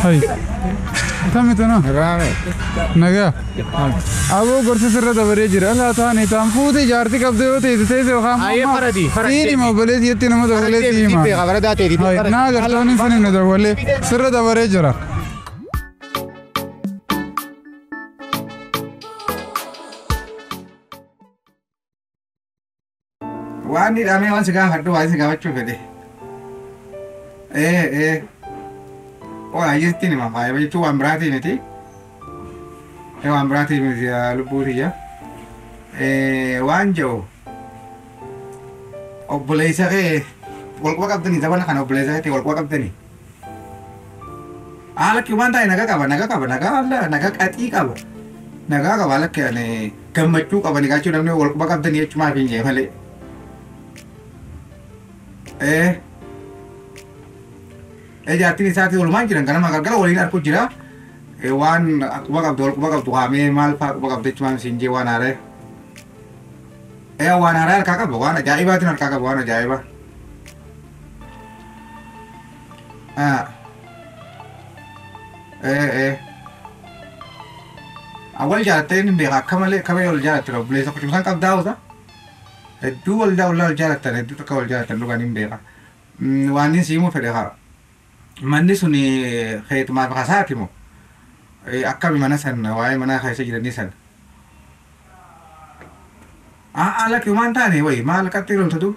Hay. Tami tana. Nagaa. Aboo gorsa sirra dabaree jira. Alaa taane taan fuutee jaartii qabdee yoo ta'e teessee yookaan siin hima obboleessi jetti nama dabalee si hima. Naa gartoonni sin himne dabalee sirra dabaree jira. Waan hidhamee waan si gaafadhu waan si gaafachuu fedhe. Waa jirti nima faaya jechuun waan biraatii miti. Waan biraatii miti lubbuu tiyya. Waan jiru obboleessa kee wal quba qabdanii zabana kana obboleessa keetii wal quba qabdanii. Haala waan taa'e nagaa qaba nagaa qaba nagaa nagaa qaxii qaba. Nagaa qaba lakki ani gammachuu qaba ni gaachuu namni wal quba qabdanii jechumaaf hin jee malee. Jaartiin isaatii walumaan jiran ganama galgala waliin arku jira. Waan quba qabdu wal quba qabdu haamee maal fa'aa quba qabdu jechumaan siin jee waan haaree. Waan haaraa harkaa qaba waan ajaa'ibaatiin harkaa qaba waan ajaa'ibaa. Awwal jaalattee inni beeka akka malee akka malee wal jaalattan obboleessa kucumsaan qabdaa hawwata. Hedduu wal wal jaalattan hedduu takka wal jaalattan dhugaan hin beeka. Waan inni siimuu fedhe haa. Manni sun keetumaaf kasaati moo? Akkami mana san waa'ee mana keessa jiranii san. Lakki waan taane wayi maal qaxxii loltatu?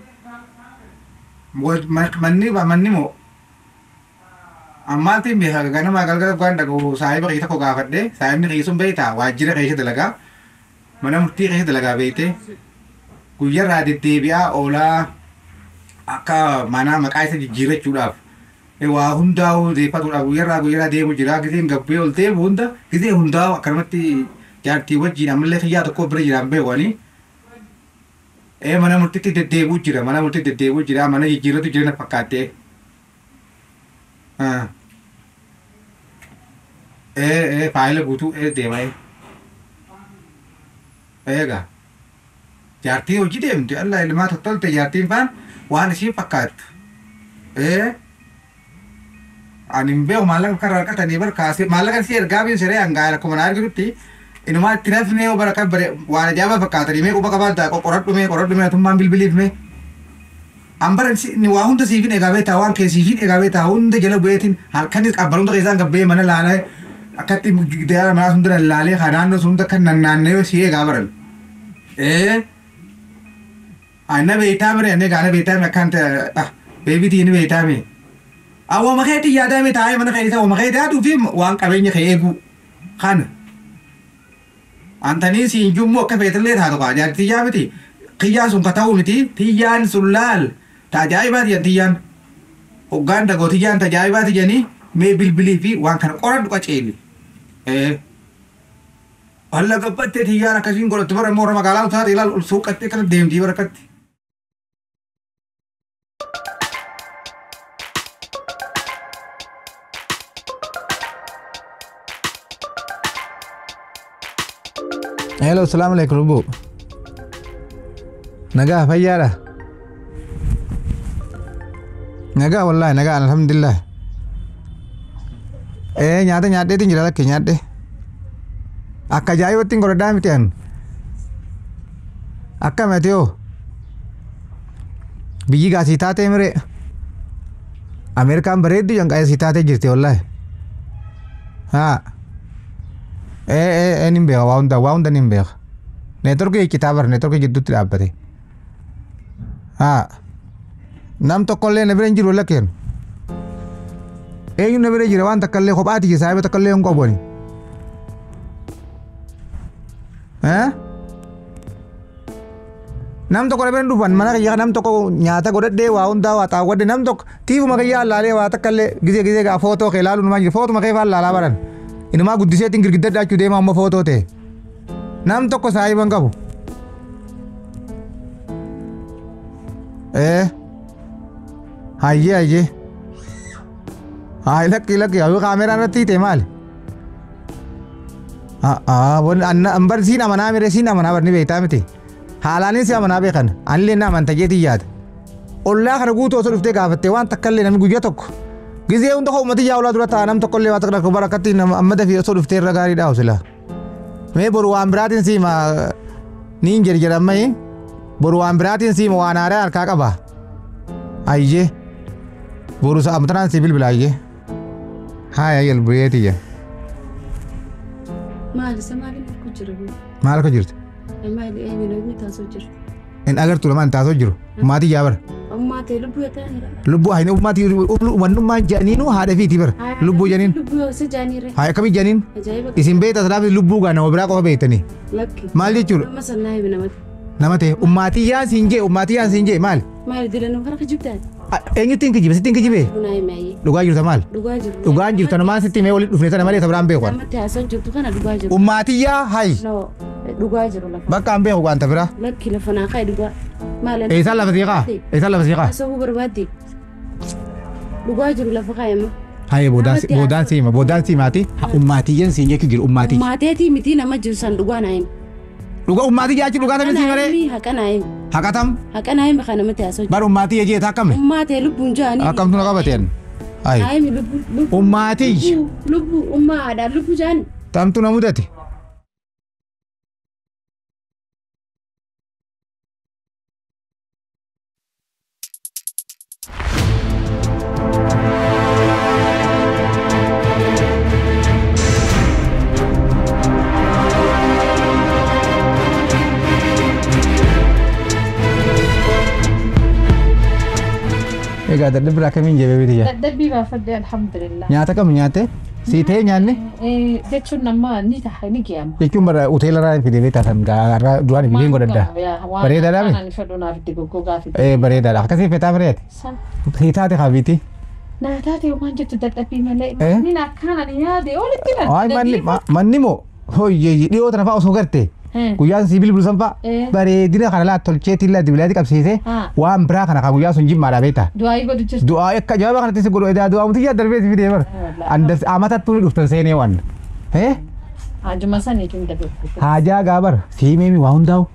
Manni manni moo? Ammaatiin beeka ganama galgala waan dhagahu saahiba kiyya tokko gaafadhe saahibni kiyya sun beektaa waajjira keessa dalagaa mana murtii keessa dalagaa beekte guyyarraa deddeebi'aa oolaa akka mana maqaa isa jijjiirrachuudhaaf waa hundaa'u deeffatuudhaaf guyyarraa guyyarraa deemu jira giseen gabbee ol deemu hunda gisee hundaa'u akkanumatti jaartii wajjin ammallee kiyyaa tokko bira jiraan beekwani. Mana murtiitti deddeebi'u jira mana murtiitti deddeebi'u jira mana jijjiirratu jira na fakkaattee. Faayila guutuu deema. Egaa jaartii hojii deemti alla ilmaa tottolte jaartiin faan waan isiin fakkaattu. Ani hin beeku maallaqa karraa harkatanii bar kaasee maallaqa si ergaa biin siree hangaa akkuma na arginutti inumaa itti nafnee yoo bara kan bare waan ajaa'ibaa fakkaatanii mee quba qabaaddaa qoradhu mee qoradhu mee atummaan bilbiliif mee. Ambara waa hunda siifin eegaa beektaa waan kee siifin eegaa beektaa hunda jala bu'eetiin halkanis qabbaluun keessaan gabbee mana laalee akkatti gidaara manaa hunda laalee kan naannoo sun hunda kan naanna'ee si eegaa baran. Anna beektaa mire anne gaana beektaa mire akkaan ta'e beebitii ni beektaa mire. Awwaama keetii yaadaa mee taa'ee mana keessa awwaama keetii yaaduu fi waan qabeenya kee eeguu kana. Antanii siin jummoo akka feetallee taatu kaa jaartii yaa miti kiyyaan sun ka ta'uu miti tiyyaan sun laal tajaa'ibaati jan tiyyaan hoggaan dagoo tiyyaan tajaa'ibaati janii mee bilbilii fi waan kana qoradhu qaceeli. Walla gabbattee tiyyaan akkasiin godhattu bara immoo magaalaa taate ilaal ol suuqattee kana deemtii barakatti. Hello, assalamu alaikum lubbuu. Nagaa fayyaadha. Nagaa wallaahi nagaa alhamdulillah. Nyaata nyaadheetiin jira lakkee nyaadhe. Akka ajaa'ibatti hin godhadhaa miti an. Akkam ati hoo? Biyyi gaasii taatee miree. Ameerikaan bareeddu janqaa'ee taatee jirti wallaahi. Haa. Nin beeka waa hunda nin beeka. Neetworkii iccitaa bara neetworkii jidduutti dhaabbate. Haa. Nam tokkollee na bira hin jiru lakkeen. Eenyu na bira jira waan takkallee kophaati saahiba takkallee hin qabu ani. Nam tokko na bira hin dhufan mana kiyya nam tokko nyaata godhadhee waa hundaa waa xaawwadhe nam tokko tiifuma kiyyaa laalee waa takkallee gizee gizee gaa footoo kee laaluun maa jiru footuma kee faan laalaa baran. Inumaa guddiseetiin girgiddadhaachuu deema amma footoo ta'e. Nam tokko saahiba hin qabu. Hayyee hayyee. Hayi lakki lakki hayyuu kaameraa irratti hiite maali? Bar siin amanaa mire siin amanaa bar ni beektaa miti. Haalaanis si amanaa beekan anillee na amanta jeetii yaada. Ollaa kana guutuu osoo dhuftee gaafattee waan takka illee namni guyyaa tokko Gizee hunda uummati yaa'ulaa dura ta'a nam tokkollee waa takka barakatti amma dafii osoo dhuftee irra gaariidha osila. Mee boru waan biraatiin siima niin jedhamee boru waan biraatiin siima waan haaraa harkaa qaba. Ayyee boru sa'amtanaan si bilbila ayyee. Haaya yalbuyeetiyya. Maali isa maaliin harku jira? Maal akka jirtu? Maali eenyu namni taasoo jiru? In agartu lamaan taasoo jiru. Maatii yaa bara. Ummaatee lubbuu yoo ta'an. Lubbuu hayni ummaatii wannummaan jedhaniinu haadha fiiti bara. Lubbuu jedhaniin. Lubbuu yoo isa jaaniire. Haa akkamii jedhaniin? Ajaa'iba. Isin beekta sanaaf lubbuu gaa nama biraa qofa beektanii. Lakki. Maal jechuudha? Amma sannaa himi namatti. Nama ta'e ummaatii yaa siin jee ummaatii yaa siin jee maal? Maali dilanuu harka jibtaati? Eenyutti hin kijibe sitti hin kijibe? Bunaa himi ayyee. Dhugaa jirta maal? Dhugaa jiru. Dhugaan jirta namaan sitti himee walitti dhufne tana malee sabiraan beeku. Namatti haasoo jirtu kana dhugaa jiru. Ummaatii yaa hayi. No dhugaa jiru lafa. Bakka an beeku waanta biraa. Lakki lafa naa ka'e dhugaa. Maali? Eessaan lafa siiqaa? Eessaan lafa siiqaa? Haasoo barbaadde. Dhugaa jiru lafa kaa'e Haye boodaan siima boodaan siimaati ummaatiyyan siin jechuu jiru ummaatii. Ummaateetii miti nama jiru san dhugaa naa himi. Dhugaa ummaatii jaachi dhugaa tamii sii malee. Haqa naa himi. Haqatam. Haqa naa himi kan namatti haasoo jiru. Bar ummaatii jechee takkame. Ummaatee lubbuun jaanii. Akkamtu na qabateen. Haye. Naa himi lubbuu. Ummaatii. Lubbuu ummaadha lubbuu jaanii. Tamtu na mudate. Egaa dadhabbii akkamiin jebee bitiyya? Dadhabbii baafadde alhamdulillah. Nyaata kam nyaatte? Sii ta'ee nyaanne? Jechuun nama ni ta'a ni geeyama. Jechuun bara hoteela irraa fidee beektaa garaa duraan ibileen godhadha. Bareedaadhaa mi? Waan fedhu naaf itti goggogaa fide. Bareedaadha. Akkasii fetaa bareede? Sii taate kaabiti? Naa taate waan jettu dadhabbii malee. Manni akkaan ani yaade olitti na. Ay manni moo hoyyeeyyi dhiyoo tana fa'aa osoo garte. Guyyaan si bilbilu san fa'a bareedina kana laa tolcheetii laa dibilaati qabsiisee waan biraa kana kan guyyaa sun jimmaadha beektaa. Du'aayii godhu jirtu. Du'aa akka jawaaba kanatti si godhu edaa du'aa muti yaa darbee si fidee bara. Andas amatattuu ni dhuftan seenee waan. Haajuma sanii tun dabee. Haajaa gaa bara siimee waa hundaa'u.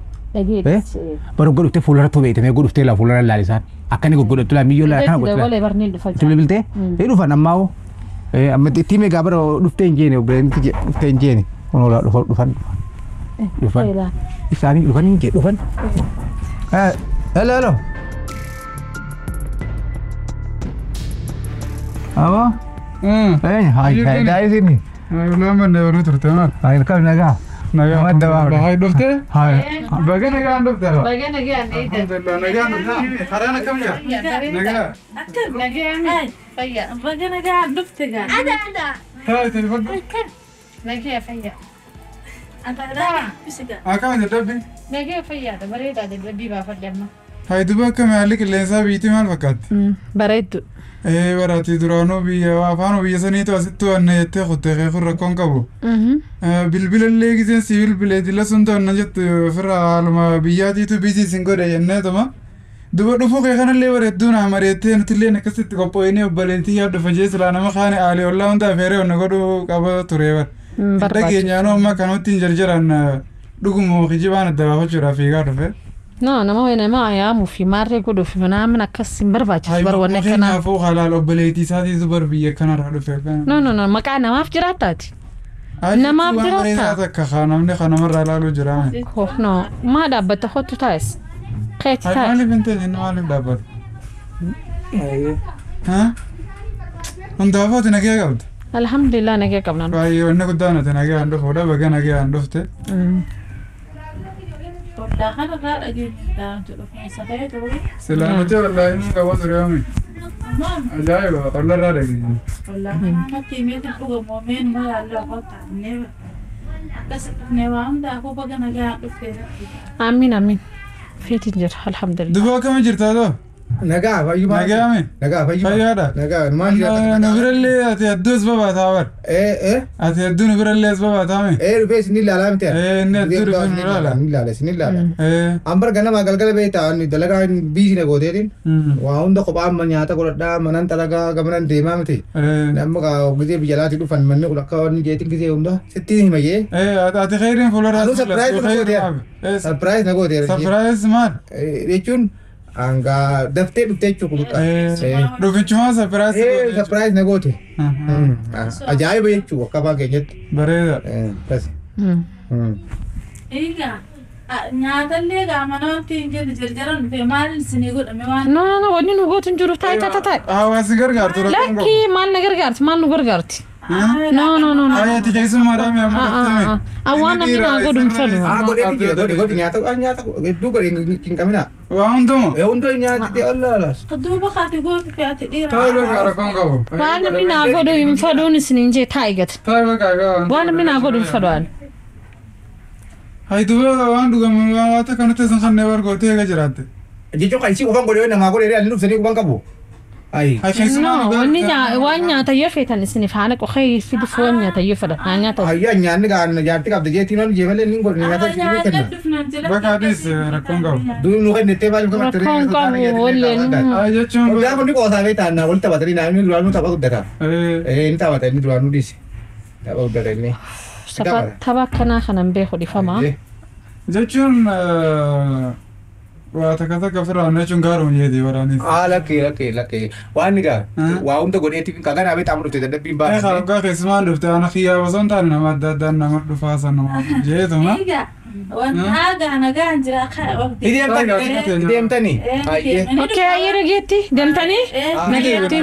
Bara godhuftee fuuldura beektamee godhuftee laa fuuldura laalisaan akka inni goggodhattu laa miyyoo laa kana godhatu. Dabalee barneen dhufa. Bilbiltee? Ee dhufan ammaa'oo. Amma itti mee gaa bara dhuftee hin jeene obboleettii dhuftee hin jeene. Kun dhufan. Dhufan. Isaanii dhufan hin jee dhufan. Hello hello. Abo? Hai hai dai sini. Ulaan bannee turte maal? Hai kam nagaa. Nagaa. Madda baafne. Hai dhuftee? Hai. Baga nagaan dhufte. Baga nagaan eeyda. Alhamdulillah nagaan dhufte. Karaan akkam jira? Nagaa. Nagaa fayya. Baga nagaan dhufte gaa. Ada ada. Hai telefoon. Nagaa fayya. Akkam dadhabbii? Nagaa fayyaadha bareedaa dadhabbii baafadhe amma. Hai duba akkam haalli qilleensaa biyyattii maal fakkaatti? Bareeddu. Baraati duraanuu biyya afaan biyya saniitu asitti waan jettee kuttee kun rakkoon qabu. Bilbilallee giseen si bilbilee dila sun ta'an jettu ofirraa haaluma biyyaatiitu biisii sin godhe jenneetuma. Duba dhufuu kee kanallee bareedduu naa mari'attee nutillee akkasitti qopho'inee obboleettii yaa dhufa jee silaa nama kaane aalee ollaa hunda afeeree onna godhuu qaba ture bara. Dhageenyaanuu amma kanumatti hin jarjaran dhuguma kijibaan adda baafachuudhaaf fiigaa dhufe. No, nama nama yaamu fi maarree godhuuf namni akkas hin barbaachisu bar wanni akkanaa. Kanaafuu halaal obboleettii isaatiitu bar biyya kanarraa dhufe. No, no, no, maqaa namaaf jiraattaati. Namaaf jiraata. Takka namni kanamarraa ilaaluu jira. No, maa dhaabbata kottu taa'es. Keeti taa'es. Maaliif hin ta'e maaliif dhaabbata? Hundaafuu ati nagee qabda. Alhamdulillah nagee qabna. Baay'ee wanni guddaan ati nagee aan dhufuudha baga nagee aan dhufte. Silaa nuti wallaahi ni qaba ture yomi. Ajaa'iba qollarraa dhageenya. Amiin amiin. Feetiin jira alhamdulillah. Duba akkami jirtaa too? Nagaa fayyuma. Nagaa mi? Nagaa fayyuma. Fayyaadha. Nagaa maal jiraata? Nu birallee ati hedduu as babaataa bar. Ati hedduu nu birallee as babaataa mi? Dhufee isin ilaalaa miti. Inni hedduu dhufee nu ilaala. Ni ilaala isin ilaala. An bar ganama galgala beektaa inni dalagaa biisii na gooteetiin. Waa hunda kophaa amma nyaata godhadhaa manan dalagaa gamanan deemaa miti. Namni gisee biyya alaatii dhufan manni kun akka wanni jeetiin gisee hunda sitti hima jee. Ati khayriin fuuldura. Anuu surprise na gooteera. Surprise na gooteera. Surprise maal? Jechuun Hangaa daftee dhuftee jechuudha. Dhufichumaa surprise. Surprise na goote. Ajaa'iba jechuudha akka afaan keenyatti. Bareeda. Egaa nyaatallee gaafa namatti hin jedhu jarjaran dhufe maal isinii godhame waan. No no no wanni nu gootu hin jiru taa'i taa'i taa'i. Hawaasni gargaartu rakkoon qabu. Lakkii maal na gargaarti maal nu gargaarti? No no no no. Ayyaati keessummaadhaa mi'a amma dhuftame. Awwaan namni naa godhu hin fedhu. Haa godhee jira godhe godhe nyaata nyaata hedduu godhe hin qabinaa. Waa hundumaa. Hundoo nyaata allaalaas. Duuba kaati gootu fi ati dhiira. Taa'i bakka rakkoon qabu. Waan namni naa godhu hin fedhuun isiniin jee taa'i gata. Taa'i bakka qabu. Waan namni naa godhu hin fedhu ani. Hayi duuba waan dhugamu waan waan takka nuti isin kanneen bargootee eega jiraatte. Jechuun kan isii qofaan godhee namaa godhee ani dhuftanii qofaan qabu. Ayi. Hayi keessumaa No, wanni waan nyaata yoo feetan isiniif haana qoqee fiduuf waan nyaata yoo fedhan haa nyaata. Ayyaa nyaanni gaan jaartii qabda jeetiin ol jee malee inni godhe nyaata Nyaata kenna. dhufnaan Bakka adiis rakkoon qabu. Duuba nu kennettee maaliif kan Rakkoon qabu walleen. Hayi jechuun. Gaafa inni qoosaa bee taa'an walitti taphatanii namni duraanuu tapha guddata. Inni taphata inni duraanuu dhiise. Tapha guddata inni. Tapha akkanaa kanan beeku dhifamaa. Jechuun waa takka takka ofirraa jechuun gaaruma jeeti waraanis. Haa lakkee lakkee lakkee waan ni gaa waa hunda godheetii kan ganaa bee xaamuu dhufte dadhabbiin Ee baasee. harkaa keessumaan dhufte ana xiyyaa osoo hin taane nama adda addaan nama dhufaa san nama jeetuma. Egaa wanta aagaa nagaan jira. Deemtanii deemtanii. Okay, ayyee dhageetti deemtanii? Nageetti.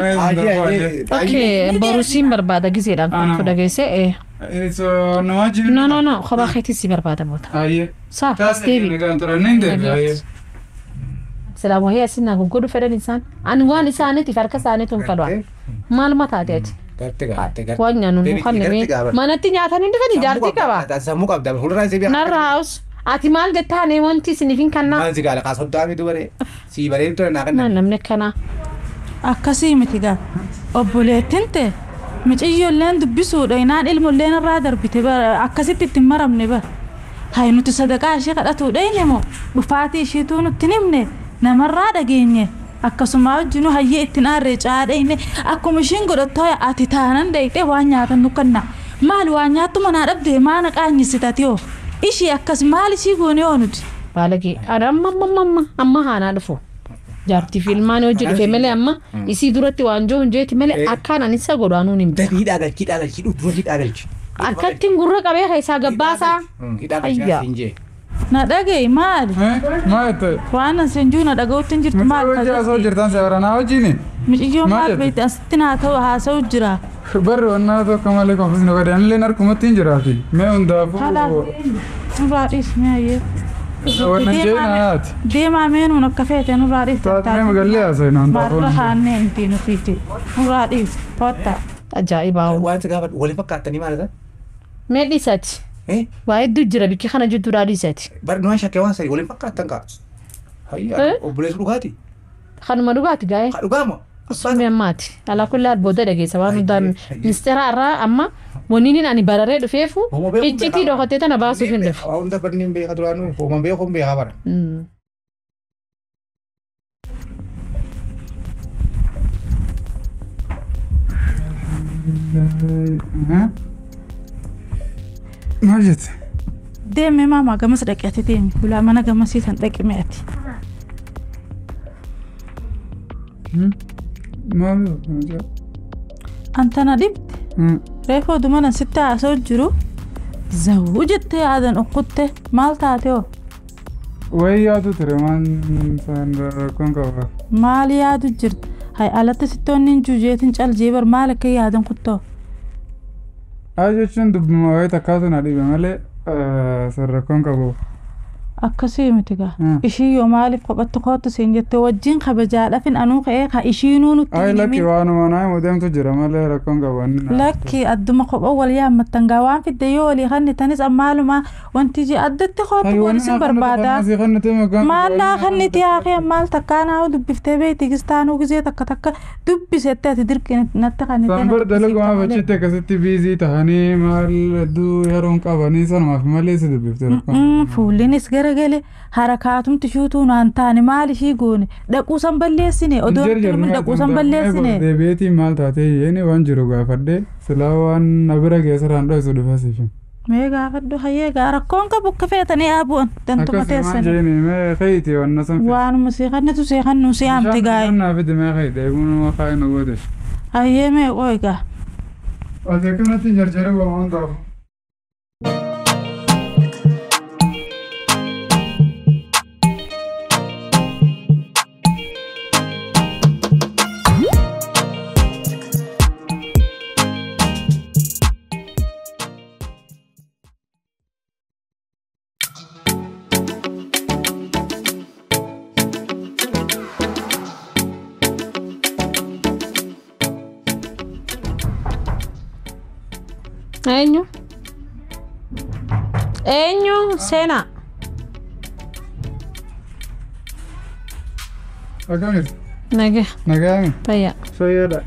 Okay, borusiin barbaada gizeedhaan kun dhageesse. Nama jiru. No no no kophaa keetii si barbaada boota. Ayyee. Saa as deebi. Nagaan tura niin deebi ayyee. Silaa wahii asin naa goggodhu fedhan isaan. Ani waan isaaniitiif harka isaaniitu hin fedhu. Maaluma taate ati? Garte garte garte. Waan nyaannu nu kanneen manatti nyaatanii dhufanii jaartii qaba. Sammuu qabda fuulduraan si beekaa. Narra haus ati maal jettaane wanti isiniif hin kannaa. Maal si gaala kaasoddaa mitu baree si baree ture naa kenna. Namni akkanaa. Akkasii miti gaa obboleettiin ta'e miciyyoolleen dubbisuudha inaan ilmoolleen irraa darbite akkasitti ittiin maramne bara. Hayi nuti sadaqaa ishee kadhatuudha inni moo dhufaatii isheetuu nutti himne namarraa dhageenye akkasuma wajjinu hayyee ittiin aarree caadheenye akkuma ishiin godhattu ati taanan dheeyxee waan nyaatan nu kenna maal waan nyaattu manaa dhabdee maana qaanyissitati hoo ishii akkas maal ishii goone hoo nuti. Baalagee amma amma amma amma haanaa dhufu. Jaartii fi ilmaan hojii dhufe malee amma isii duratti waan jiru hin jeeti malee akkaan ani isa godhu anuun hin beeku. Hidhaa galchi hidhaa galchi dhufu hidhaa galchi. Akkattiin gurra qabee keessaa gabbaasaa. Hidhaa galchi siin jee. Na dhagaye maali? Maal ta'e? Waan asin jiru na dhaga'utti hin jirtu maal Hojii asoo jirtan seeraan hojiini. Miciyyoo maal beekte asitti naa ta'u haasa'u jira. Barri wannaa tokko malee konfis nu godhe anillee harkumatti hin jiraati. Mee hundaafuu. Nurraa dhiis mee ayyee. Wannan jee naati. Deemaa mee nuun akka feete nurraa dhiis. Taatee magallee haasa'e naan taafuu. Maarra haannee miti nuti nurraa dhiis totta. Ajaa'ibaa. Waan si gaafadhu waliin fakkaattanii maal ta'e? Mee dhiisati. Waa hedduu jira bikki kana jidduudhaa dhiisati. Bari nuwaan shakkee waan sadii waliin fakkaattan kaa. Hayyaa obboleessu dhugaati. Kanuma dhugaati gaa'ee. Dhugaama. Summee ammaati. Alaa kullaa booda dhageessa waan hundaa ministeera irraa amma waniin ani bararee dhufeefu iccitii dhokatee tana baasuuf hin dhufu. Waa hunda barni hin beeka duraanuu hooman beeku hin beekaa bara. Maal jette? Deemee maamaa gamas dhaqee ati deemi. Hulaa mana gamasii san dhaqime ati. Maal? Antana dhibte. Reefu oduma nan sitti haasa'u jiru. Zawuu jettee yaadan okkutte maal taate hoo? Wayi yaadu ture waan san rakkoon qaba. Maal yaadu jirta? Hay alatti sittoonni hin juujeetiin caljee bar maal akka yaadan kuttoo? Haa jechuun dubbuma wayii takkaatu na dhibe malee san rakkoon qabu. Akkasii miti gaa. Ishii yoo maaliif kophatti kootu siin jette wajjin kabajaadhaafin anuu ka'ee ka ishiinuu nutti Ay lakki waanuma naa himu deemtu jira malee rakkoon qabu. Lakki adduma kopha wal yaammattan gaa waan fidde yoo walii kannitanis ammaaluma wanti jee addatti kootu poolisiin barbaada. Maal naa kanniti haa maal takkaa naa dubbiftee beekti gistaanuu gizee takka takka dubbisetti ati dirqi natti kannite. Sanbar dalagumaaf achitti akkasitti biizii tahanii maal hedduu yeroon qabanii sanumaaf malee si dubbifte rakkoon. Fuullinis garagale harakaatumti shuutuu naan taane maal ishii goone dhaquu san balleessine odoo dhaquu san balleessine. Deebiitiin maal taatee yeeni waan jiru gaafadhee silaa waan na bira geessaraan dho'isu dhufa siif. Mee gaafadhu hayyee gaa rakkoon qabu akka feetanii aabu'an dantuma Akkasuma teessan. jeeni mee kayti wanna san. Waanuma seeqannatu seeqannu si amte gaa'e. Naa fidi mee kayti eeguun waa nu goote. Hayyee mee qoy gaa. Ati akkanatti jarjara waan ta'uuf. Eenyu? Eenyu? Seenaa. Akkam jirtu? Nagaa. Nagaami. Fayyaa. Fayyaadha.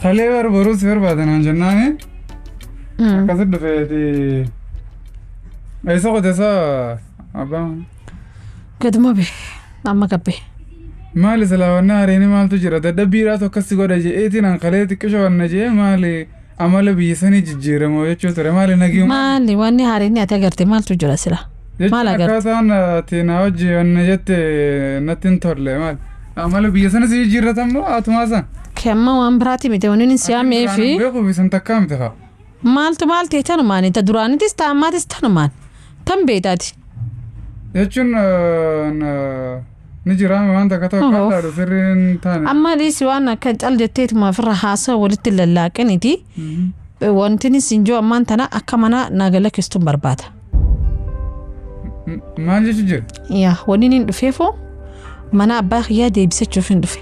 Kalee barbaruu si barbaada naan jennaani. Akkasitti dhufeeti. Eessa qoteessa abbaan? Gaduma bee. Amma gabbee. Maali silaa hareeni maaltu jira? Dadhabbiidhaatu akkas godha je'eetiin an kalee xiqqisho wanna je'e maali amala biyya sanii jijjiiramoo jechuu ture maali nagiyuma. Maali wanni haareenni ati agarte maaltu jira sila? Maal agarte? Akkaataan ati na hojii wanna jette natti hin tolle maali? Amala biyya sana si jijjiirratammoo atumaa san? Kemma waan biraati miti wanni inni si yaamee fi Beeku bisan takkaa miti haa. maaltu maal ta'e tanumaan ta duraanitis ta ammaatis tanumaan tan beektaati. Jechuun ni jiraame waan takka tokko Oh. akka sirriin hin taane. Amma dhiisi waan akka cal jetteetuma ofirra haasaa walitti lallaaqaniiti. Wanti inni siin jiru ammaan tana akka mana naagala keessattuu barbaada. Maal jechu jira? Yaa wanni inni dhufeefoo mana abbaa kiyyaa deebisachuuf hin dhufe.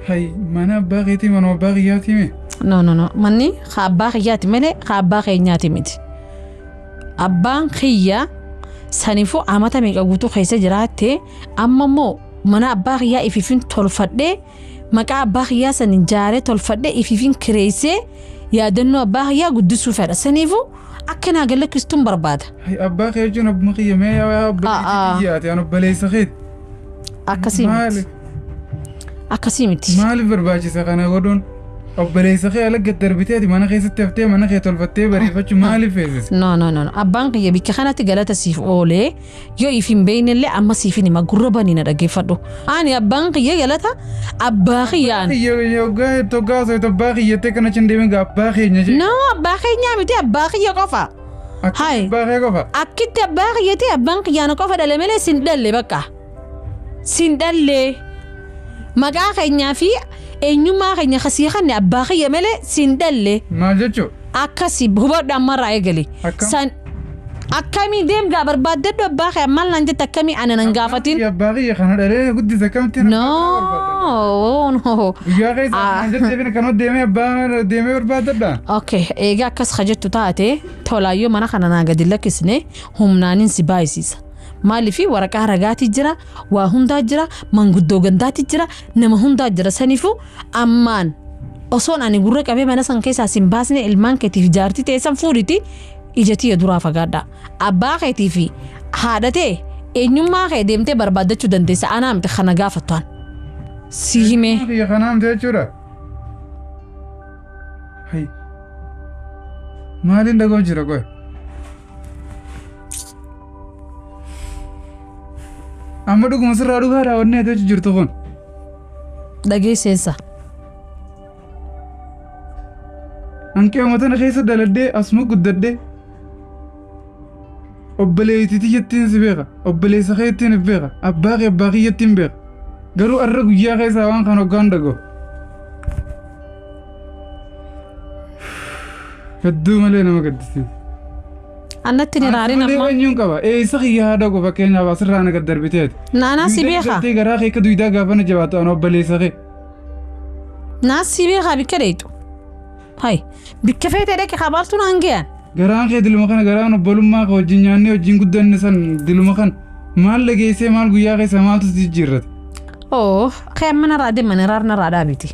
Hay mana abbaa keetii manuma abbaa kiyyaatii mee? No no no manni haa abbaa kiyyaati malee haa abbaa keenyaati miti. Abbaan kiyyaa saniifuu amata meeqa guutuu keessa jiraatte amma immoo mana abbaa kiyyaa ifiifin tolfadhee maqaa abbaa kiyyaa san ijaaree tolfadhee ifiifin kireessee yaadannoo abbaa kiyyaa guddisuu fedha. Saniifuu akka naa galakistuun barbaada. Hay abbaa kee jechuun abbuma kiyya mee yaa obboleettii kiyyaati an obboleessa keeti. Akkasii miti. Akkasii miti. Maaliif barbaachisa kana godhuun? Obboleessa kee ala gad darbiteeti mana keessatti haftee mana kee tolfattee bareeffachuu maaliif feesise? No no no no. Abbaan kiyya bikka kanatti galata siif oolee yoo if hin beeknellee amma siif hin hima gurra banii na dhaggeeffadhu. Ani abbaan kiyya galata abbaa kiyyaan. Yoggaa toggaa osoo abbaa kiyyattee kana cin deemin gaa abbaa keenya jee. No abbaa keenyaa miti abbaa kiyya qofa. Hai. Abbaa kee qofa. Akkitti abbaa kiyyatti abbaan kiyyaana qofa dhale malee sin dhalle bakka. Sin dhalle. Maqaa keenyaa fi eenyummaa keenya kasii kanne abbaa kiyya malee sin dhalle. Maal jechuu? Akkasi hubadhu ammarraa eegale. San akkamii deemgaa barbaaddadhu abbaa kee maal naan jette akkamii ana nan gaafatin. Abbaa kiyya kana dhalee guddise akkamitti No no. Guyyaa keessa naan jettee fi kanuma deemee abbaa deemee barbaaddadha. Okay egaa akkas kajettu taate tolaayyoo mana kana naa gadi lakkisne humnaanin si baay'isiisa. Maaliif waraqaa ragaati jira waa hundaa jira manguddoo gandaati jira nama hundaa jira saniifuu ammaan osoon ani gurra qabee mana san keessaa sin baasne ilmaan keetiif jaartii teessan fuudhiti ija tiyya duraa fagaadha. Abbaa keetii fi haadha ta'e eenyummaa kee deemtee barbaaddachuu dandeessa anaa miti kana gaafattuan. Si himee. Kiyya kanaa miti jechuudha. Hay. Maaliin dhagoo jira qoy? Amma dhuguma sirraa dhugaa raawwannee ati jirtu kun. Dhageesseessa. Hanqee uummata keessa daladhee asuma guddadhee obboleettii tiyyattiin si beeka obboleessa keettiin beeka abbaa kee abbaa kiyyattiin beeka garuu arra guyyaa keessaa waan kan hoggaan dhagoo. Hedduu malee nama gaddisiisa. Annatti ni raarin amma. Eenyuun qaba? Eessa kiyya haadha koo fakkeenyaaf asirraa na gad darbiteeti. Naanaa si beeka. Gartee garaa kee akka duwidaa gaafa na jabaatu an obboleessa kee. Naa si beeka bikka dheeyxu. Hai bikka feete dhaqe kabaaltu naan gayan. Garaan kee diluma kana garaan obbolummaa kee wajjin nyaannee wajjin guddanne san diluma kana maal dhageessee maal guyyaa keessa maaltu si jijjiirrate? Oo kee amma narraa deeman raar narraa dhaabiti.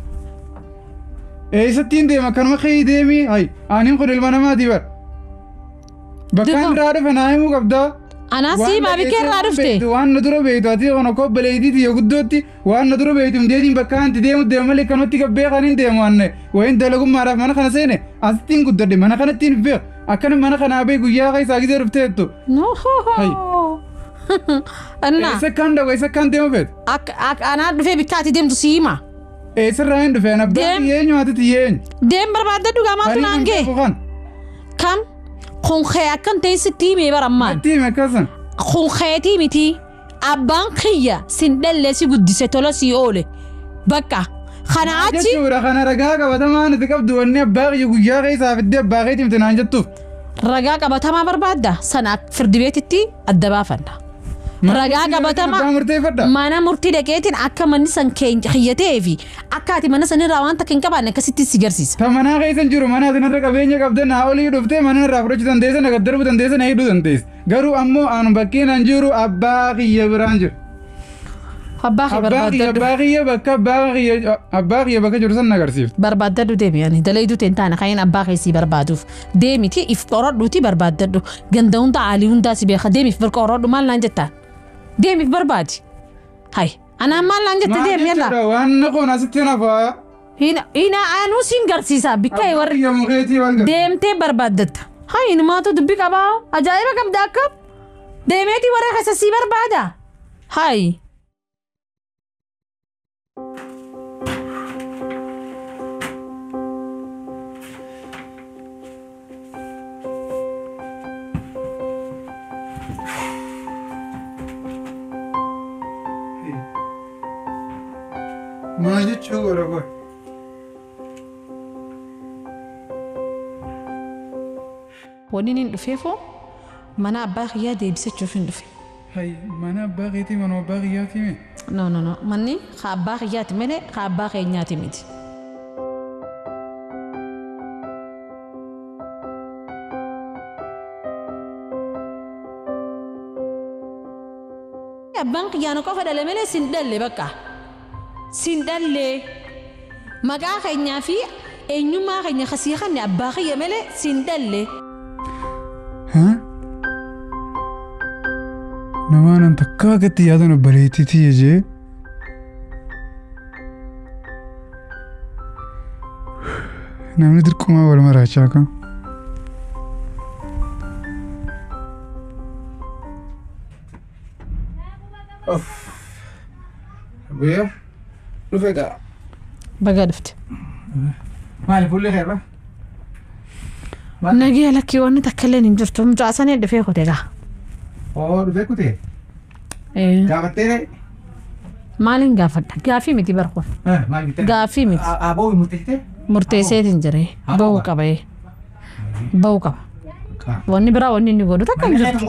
Eessattiin deema kanuma kee deemii hai aniin kun ilma namaati bar. Bakkaan irraa dhufe naa himuu qabdaa. Anaa si himaa bikka irraa dhufte. Waan na dura beektu ati kan akka obboleettiiti yoo guddootti waan na dura beektu hundeetiin bakka anti deemu deemu malee kanatti gabbee kan hin deemu anne wayin dalagummaadhaaf mana kana seene asittiin guddadhe mana kanattiin beeku Akkana mana kanaa bee guyyaa keessaa gisee dhufteettu. No. Anna. Eessa kan dhagu eessa kan deemu feetu? Akka anaa dhufee bikkaati deemtu si hima. Eessarraa hin dhufee ana abbaa eenyu ati eenyu? Deem barbaadde dhugaa maaltu naan gee? Kam kun kee akkan ta'e sitti himee barammaan. Sitti hime akkasan. Kun keetii miti abbaan kiyya sin dhallee si guddise tola si oole bakka. Kana achi. Jechuudha kana ragaa qabatamaa nuti qabdu wanni abbaa kiyya guyyaa keessaa fiddee abbaa keetii miti naan jettuuf. Ragaa qabatamaa barbaadda sana firdi beetitti adda baafanna. Ragaa qabatamaa mana murtii dhaqeetiin akka manni san kiyyatee fi akka ati mana sanirraa waan takka hin qabaanne akkasitti si garsiisa. Ta manaa keessa hin jiru mana atinarra qabeenya qabda naa olii dhuftee mana irraa fudhachuu dandeessa na gaddarbuu dandeessa na hidhuu dandeessa. Garuu ammoo anu bakkeen an jiru abbaa kiyya biraan jiru. Abbaa kiyya barbaadadhu. Abbaa kiyya bakka jiru san na agarsiifte. Barbaadadhu deemi ani dalayduu ta'e hin taane kan abbaa keessii barbaaduuf deemiti if qoradhuuti barbaadadhu ganda hunda aalii hundaa si beeka deemiif qoradhu maal naan jettaa. Deemiif barbaadi. Hai, anaan maal naan jette deemi yalla. Waan kun asitti nafa. Hina anuu siin garsiisa bikka warri. Deemtee barbaaddatta. Hai, inumaatu dubbi qabaa. Ajaa'iba qabda akka. Deemeeti warra keessa sii barbaada. Hai. Maal jechuu godha qoy? Wanni inni dhufeefoo mana abbaa kiyyaa deebisachuuf hin dhufe. Hay mana abbaa keetii mana abbaa kiyyaati mee? No no no manni haa abbaa kiyyaati malee haa abbaa keenyaati miti. Abbaan kiyyaa na qofa dhale malee sin dhalle bakka. Sin dhalle maqaa keenyaa fi eenyummaa keenya kasii kanne abbaa kiyya malee sin dhalle. Namaan takka akkatti yaadan obboleettii tiyya jee. Namni dirqumaa wal maraachaa kan. Biyya dhufee gaa. Baga dhufte. Maali fuulli keerra? Nagee lakkii wanni takka illee hin jirtu mucaa sanii dhufee kute gaa. Oo dhufee kute? Gaafattee ree? Maaliin gaafadha? Gaaffii miti barkuun. Maal miti? Gaaffii miti. Aboo murteessite? Murteesseetiin jiree. Bahuu qaba. Bahuu qaba. Wanni biraa wanni inni godhu takka hin jirtu.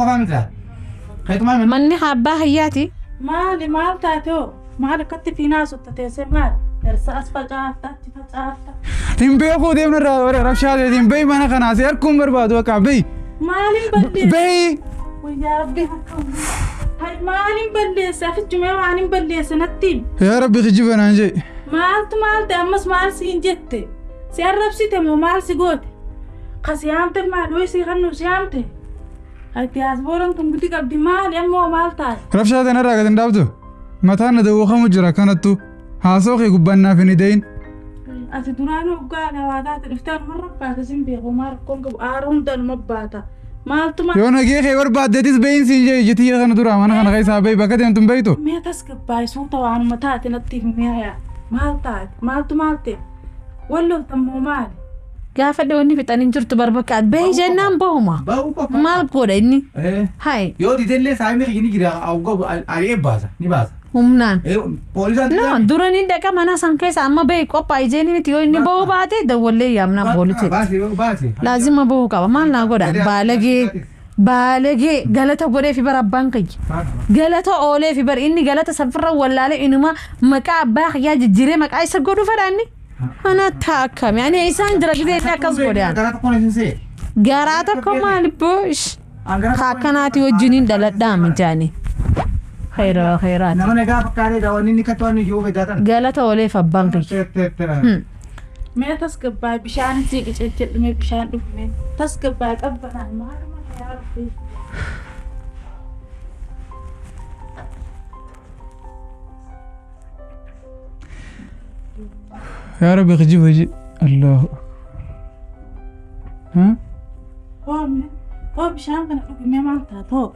Manni abbaa hayyaati. Maali maal taate hoo? Maal akkatti fiinaa sutta teessee maal? Darsa as facaafta achi facaafta. Hin beekuu deemna irraa rabshaa ta'e hin beeyi mana kanaa si harkuun barbaadu akka beeyi. Maaliin balleessa? Beeyi. Wayyaa rabbi harka. Hay maaliin balleessa? Afichumee maaliin balleessa natti himi. Yaa rabbi kijiba naan jee. Maaltu maal ta'e ammas maal siin jette? Si arrabsite moo maal si goote? Kasi haamte maal ho'i si kannu si haamte? Ati as booran tun guti qabdi maali ammoo maal taate? Rabshaa ta'e narraa gad hin dhaabdu. Mataan na dawwakamu jira kanattu haasoo kee gubbannaaf hin ideyin. Ati duraan hoggaadha waa taate dhuftee anumarra baata sin beeku maa rakkoon qabu aara hunda anuma baata. Maaltu maal? Yoo nagee kee barbaaddeetis beeyin siin jee ijji tiyya kana dura mana kana keessaa beeyi bakka deemtu hin beeytu. Mee tasgabbaa'e suuta waanuma taate natti himi hayaa. Maal taate? Maaltu maal ta'e? Walloltammoo maali? Gaafa wanni fixan hin jirtu barbakka beeyi jennaan bahuma. Maal godha inni? Hai. Yoo didellee saayimni kiyya ni jira ari'ee baasa ni baasa. Humnaan. Poolisaan. No dura ni dhaqa mana san keessa amma beeyi qophaa'e jeeni miti yoo inni bahuu baate dawwallee yaamna poolisii. Baase. Laazima bahuu qaba maal naa godha baalagee baalagee galata godhee fi bara abbaan kiyya. Galata oolee fi bara inni galata safarra wallaalee inuma maqaa abbaa kiyyaa jijjiiree maqaa isa godhu fedha inni. Ana taakame ani isaan jira gisee inni akkas godhe. Garaa tokkoon isin see. Garaa tokko maal boosh. Akkanaati wajjiniin dhaladhaa mijaani. Khayra khayraati. Nama nagaa fakkaatee daawwanni inni kattoon iyyuu fedhaa Galata ooleef abbaan kiyya. Mee tasgabbaa'e bishaan sii qicee bishaan dhugme tasgabbaa'e qabbanaan maaluma yaa rabbi. يا رب خجيب هجي الله ها Hoo bishaan kana dhugi mee maal taate hoo?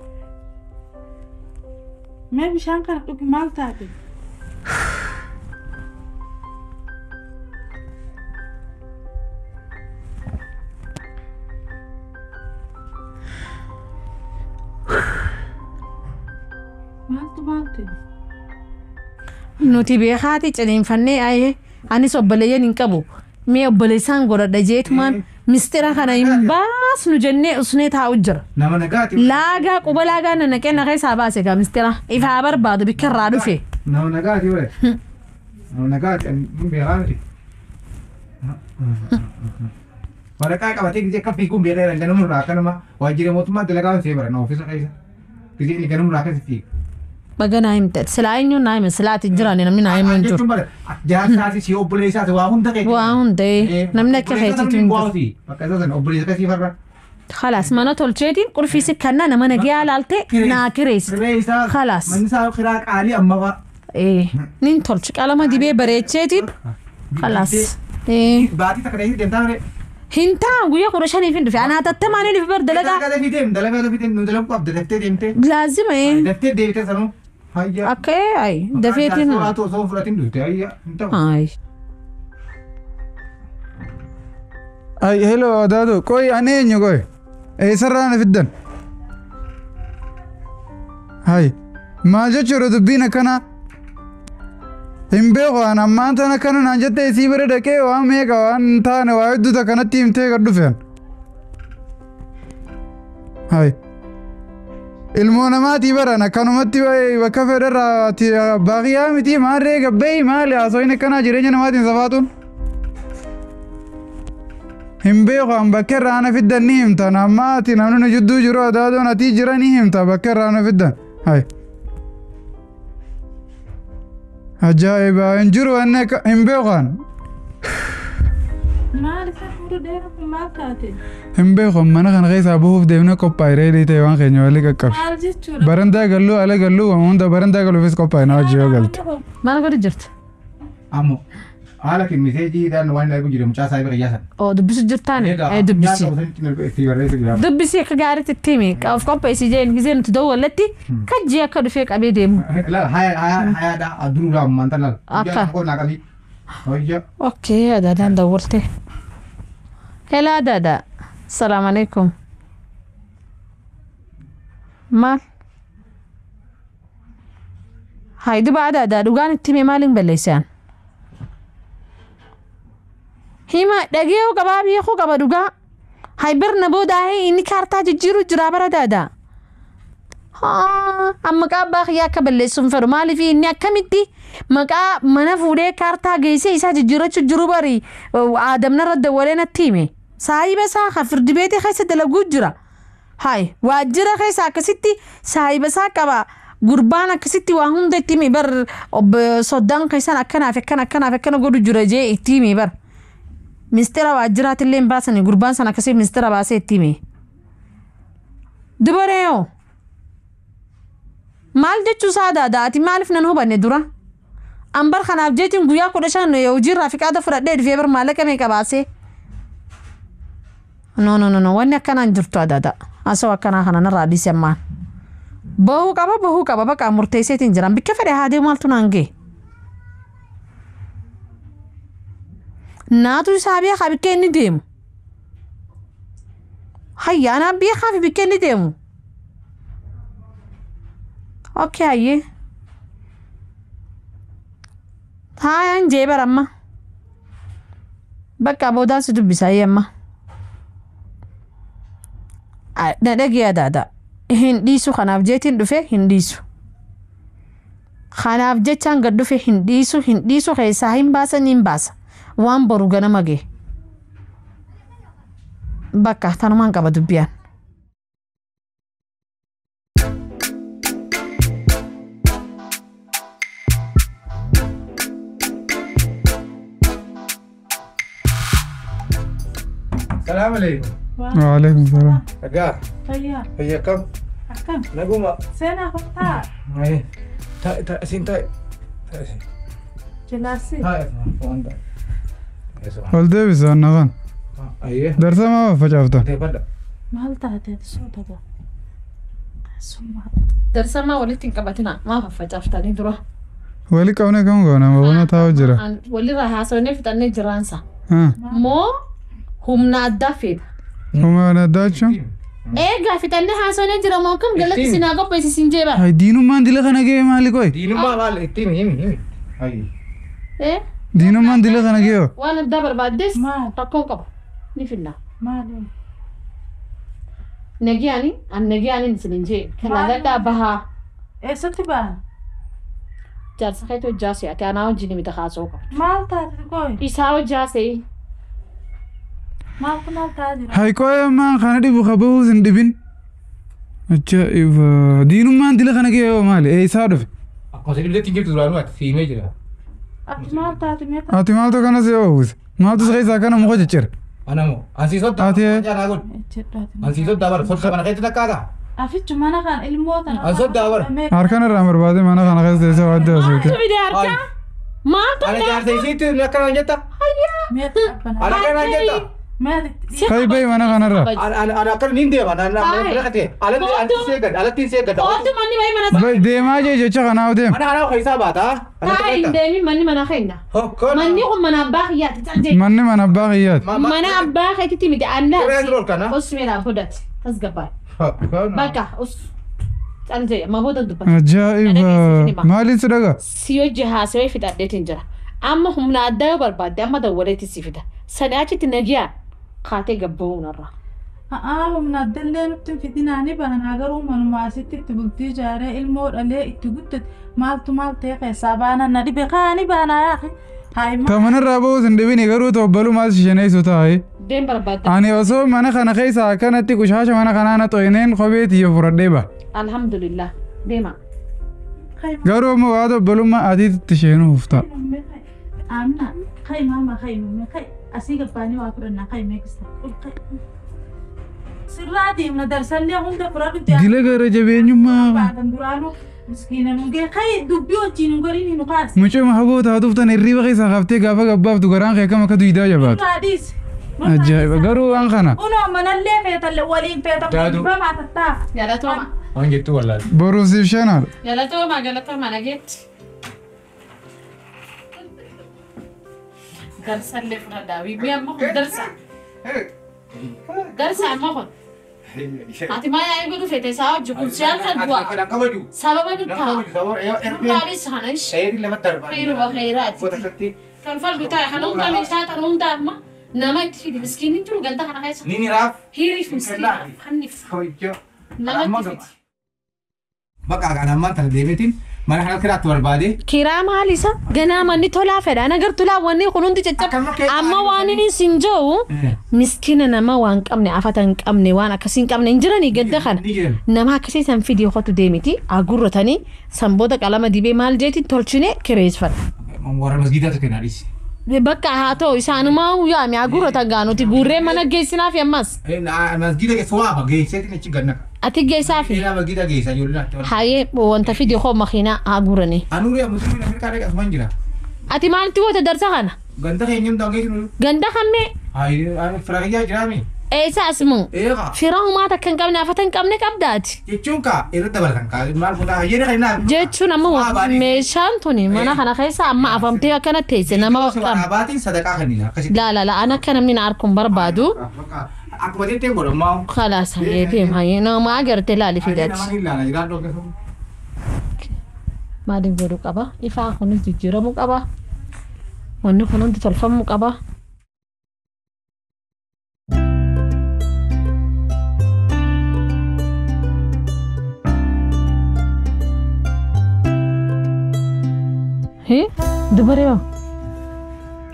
Mee bishaan kana dhugi maal taate? Maaltu maal ta'e? Nuti beekaati ciniinfannee ayee anis obboleeyyan hin qabu. Mee obboleessaan godhadha jeetumaan mistira kana hin baasnu jennee usnee taa'u jira. Nama nagaati. Laagaa quba laagaa na naqee na keessaa baase gaa mistira. Ifaa barbaadu bikka irraa dhufe. Nama nagaati wale. Nama nagaati hin beekaa miti. Waraqaa qabatee gisee akka fiiguun beekaa jiran ganamurraa akkanuma waajjira mootummaa dalagaa waan seebara na ofiisa keessa. Gisee inni ganamurraa akkasi fiiga. Baga naa himte. Silaa eenyuun naa hime silaa ati jiran namni naa himu hin jiru. Jechuun bara jaarsaati si obboleessaati waa hunda keeti. Waa hundee namni akka keetiitu hin jiru. Bakka isa sana obboleessa kasii farra. Khalaas mana tolcheetiin qulfii si kannaa nama nagayaa laaltee naa kireessite. Siree isaa. Khalaas. Manni isaa kiraa qaalii amma fa'a. Nin tolchi qalama dibee bareecheetiin. Khalaas. Baatii takka ta'ee deemtaa malee. Hin ta'an guyyaa 15 hin dhufe. Anaa tattamaan hin dhufe bar dalagaa. Dalagaa dafii deem dalagaa dafii deem nu dalaguu qabda daftee deemtee. Laazima. Daftee deebitee sanuu. Hayya. Akka ay dafeetiin. Suuraa osoo fudhatiin dhufte hayya hin ta'u. Ay. Ay hello adaado qoy ani eenyu qoy eessarraa na fiddan? Hay maal jechuudha dubbiin akkanaa? Hin beeku an ammaan tana akkana naan jettee isii bira dhaqee waan meeqa waan hin taane waa hedduutu akkanatti himtee gad dhufeen. Hay ilmoo namaatii baran akkanumatti bakka fedharraa ati baaqiyyaa miti maarree gabbeeyi maali haasoyin akkanaa jireenya namaatiin safaatuun. Hin beeku an bakka irraa na fiddan ni himtan amma ati namni nu jidduu jiru adaadoon ati jira ni himta bakka irraa na fiddan. Hay. Ajaa'iba hin jiru wanni akka hin beeku an. Maal isa fuula dheeraa kun maal taate? Hin beeku mana kana keessaa bahuuf deemnee qophaa'e reedii ta'e waan keenya walii qaqqabe. Maal jechuudha? Barandaa galluu ala galluu waan hunda barandaa galuufis qophaa'e na wajji yoo galte. Maal godhu jirta? Ammoo haala kimiseejiidhaan waan arguu jiru mucaa saayiba qiyyaa sana. Oo dubbisu jirtaani? Dubbisi. Dubbisi akka gaariitti itti himi. Of qopheessi jeen gisee nuti dawwalletti kajjii akka dhufee qabee deemu. Laal hayaadhaa aduruudhaa ammaan tan laal. Akka. Qonnaa qabii. Hoyya. Okay adaadaan dawwalte. Hello adaada. Salaam alaikum. Maal? Hay duba adaada dhugaan itti hime maaliin balleessaan? Hima dhagee'uu qabaa beekuu qaba dhugaa. Hay birna booda inni kaartaa jijjiiruu jira bara daadaa. Amma maqaa abbaa kiyyaa akka balleessu hin fedhu maaliif inni akkamitti maqaa mana fuudhee kaartaa geessee isaa jijjiirrachuu jiru bari aadamnarra dawwalee natti hime. Saayiba isaa kan firdi beetii keessa dalaguu jira. Hay waajjira keessa akkasitti saayiba isaa qaba. Gurbaan akkasitti waa hunda itti hime bar soddaan keessan akkanaaf akkana akkanaaf akkana godhu jira jee itti hime bar. Mistira waajjiraatillee hin baasani gurbaan sana akkasii mistira baasee itti hime. Dubareeyoo maal jechuu isaa daadaa ati maaliif nan hubanne dura? An bar kanaaf jeetiin guyyaa 15 hojiirraa fiqaada fudhadhee dhufee bar maallaqa meeqa baasee? No no no no wanni akkanaan jirtu adaadaa. Asoo akkanaa kana narraa dhiise ammaan. Bahuu qaba baqa murteesseetiin jiran bikka fedhe haa deemu maaltu naan ga'e? Naatu isaa beekaa bikka inni deemu. Hayya anaan beekaa fi bikka inni deemu. Okay hayyee. Haayaan jee bara amma. Bakka boodaan si dubbisa hayyee amma. Na dhagee adaadaa. Hin dhiisu kanaaf jeetiin dhufe hin dhiisu. Kanaaf jechaan gad dhufe hin dhiisu hin dhiisu keessaa hin baasan hin baasa. Waan boru ganama ga'e. Bakka tanumaan qaba dubbiyaan. Salaam alaikum. Waalaikum salaam. Nagaa. Fayyaa. Fayyaa akkam? Akkam? Naguma. Seenaa kottaa. Taa'e taa'e siin taa'e. Taa'e siin. Jalaasi. Taa'e waan taa'e. Ol deebisa naqan. Ayyee. Darsa maa facaaftan? Teeffadha. Maal taatee soota gaa? Summaa. Darsamaa walitti hin qabatina. Maaf faffacaaftanii dura. Wali qabne kam goona bona taa'u jira. Walirraa haasofnee fixannee jiraansa. Moo humna addaa feeta. Humna addaa jechuun? Eegaa fixannee haasofnee jira moo kam galatti sinaa qopheessi sin jee bara. Diinummaan dila kana ga'e maali qoy? Diinummaa maal ittiin himi himi. Diinummaan dila kana ga'e. Waan addaa barbaaddes rakkoon qabu ni finna. Maali? Nagiyaani an nagiyaani isin jee kalaaladhaa bahaa. Eessatti bahan? Jaarsa keetu hojjaa si'ate anaa wajjin miti haasoo qabu. Maal taate qoy? Isaa hojjaa se'i. Maaltu maal ta'aa jira? Hay qoy ammaan kana dhibu qabahuus hin dhibin. Ajaa'iba! Diinummaan dila kana ga'e yoo maali? Eessaa dhufe? Akkuma si dhibdeetti hin jirtu duraanuu ati siimee jira. Ati maal taate mee? Ati maaltu kana si oowwise? Maaltu si keessaa kana muka ciccira? Ana moo? Ansii soddaa. Ati. Ansii soddaa bara soddaa mana keessa takkaata. Afichu mana kan ilmoo tana. An soddaa bara. Harkaan irraa barbaade mana kana keessa teessee waadde asuute. Maaltu fide harkaa? Maaltu Ana jaarsa isiitti akkanaan jetta? Ana akkanaan jetta? Kai bai mana kanarra. Ana akkana niin deema. Alatti hin seegadha. Ooltu manni bahi mana. Bai deemaa jee jecha kanaaf deema. Mana kanaa keessaa baata. Taa hin deemin manni mana keenya. Manni kun mana abbaa kiyyaati. Callee. Manni mana abbaa kiyyaati. Mana abbaa keetitti miti annaa. Osmeedhaan fudhate. Tasgabbaa. Bakka os. Callee amma booda dubbata. Ajaa'iba! Maaliin si dhagaa? Si hojii haasawee fixadheetiin jira. Amma humna addaa yoo barbaadde amma dawwaleetti si fida. Sani achitti nagiyaa kaatee gabba'uun irraa. Humna addallee nutti hin fidinaani bananaa garuu manuma asitti itti bultii ijaaree ilmoo dhalee itti guddate maaltu maal ta'e keessaa baanan na dhibe kaani baanaa yaaqi. Ta manarraa ba'uus hin dhibini garuu tobbaluu maal shishaneessu taa'e. Deem barbaadda. Ani osoo mana kana keessa akkanatti qushaasha mana kanaa na xo'ineen kophee tiyya fudhadhee ba'a. Alhamdulillah. Deema. Garuu immoo waa tobbalummaa adiitti isheenuuf ta'a. Amna, kai mama kai mumme kai asii gabbaanii waa fudhannaa kai meeqista. Sirraa deemna darsallee hunda fudhadhu. Dila gara jabeenyummaa. Baatan duraanuu miskiina nu gee kai dubbii wajjin hin godhin nu kaas. Mucuma haboo taatuuf tan hirriba keessaa haftee gaafa gabbaaftu garaan kee akkam akka duwidaa jabaatu. Nurraa dhiisi. Ajaa'iba garuu waan kana. Kunoo manallee feetalle waliin feetamu dibamaa tattaa. Galatooma. Waan jettuu wallaahi. Boruuf siif shanaadha. Galatooma galatooma nageetti. Darsallee fudhadhaa. Wiimii amma kun darsa. Darsa amma kun. Ati maa yaa'ii godhu feete isaa hojii kun si'aan kan bu'aa. Sababa nuttaa. Nuttaanis kana ishee. Khayruba khayraati. Tolfal bitaa kana hundaa meeshaa tan hundaa amma nama itti fidi miskiinni jiru ganda kana keessa. Ni raaf. Hiriif miskiina hanniif. Nama itti fidi. Bakka kan ammaan tana deemeetiin mana kana kiraatti barbaade. Kiraa maal isa? Ganaa manni tolaa fedha. Ana gartuu wanni kun hundi caccaba. Amma waan inni sin jiru miskiina nama waan qabne afata hin qabne waan akkasii hin qabne hin jiranii gadda kana. Nama akkasii san fidii qotu deemiti agurratanii sanboota qalama dibee maal jeetiin tolchine kireeffadha. Warra masgiidaa tokko na dhiisi. Bakka haa ta'u isaanumaa yaame agurratan gaanuti guurree mana geessinaaf ammas. Masgiida keessa waama geesseetiin achi ganna. Ati geessaafi. Eelaa masgiida geessaa ijoolleen ati. Hayyee wanta fidi hoo makiinaa agurranii. Anuuri musliimiin Afrikaa dhaqe asumaan jira. Ati maaltu goota darsa kana? Ganda keenya hin geessinu. Ganda kammee? Hayyee firaqiyyaa jiraami. Eessa asmu? Eegaa. Fira humaa takka hin qabne afata hin qabne qabdaati. Jechuun kaa irra dabalatan kaa maal godhaa hayyee dhaqe naa. Jechuun amma meeshaan tuni mana kana keessa amma afamtee akkana teesse nama qabna. Abbaatiin sadaqaa kennina akkasitti. La la la ana akka namni na harkuun barbaadu. Akkuma jettee godhamaa. Khalaas hayyee deem hayyee nama agartee laali fidaati. Maaliin godhuu qaba? Ifaan kunis jijjiiramuu qaba. Wanni kun hundi tolfamuu qaba. Hee dubaree.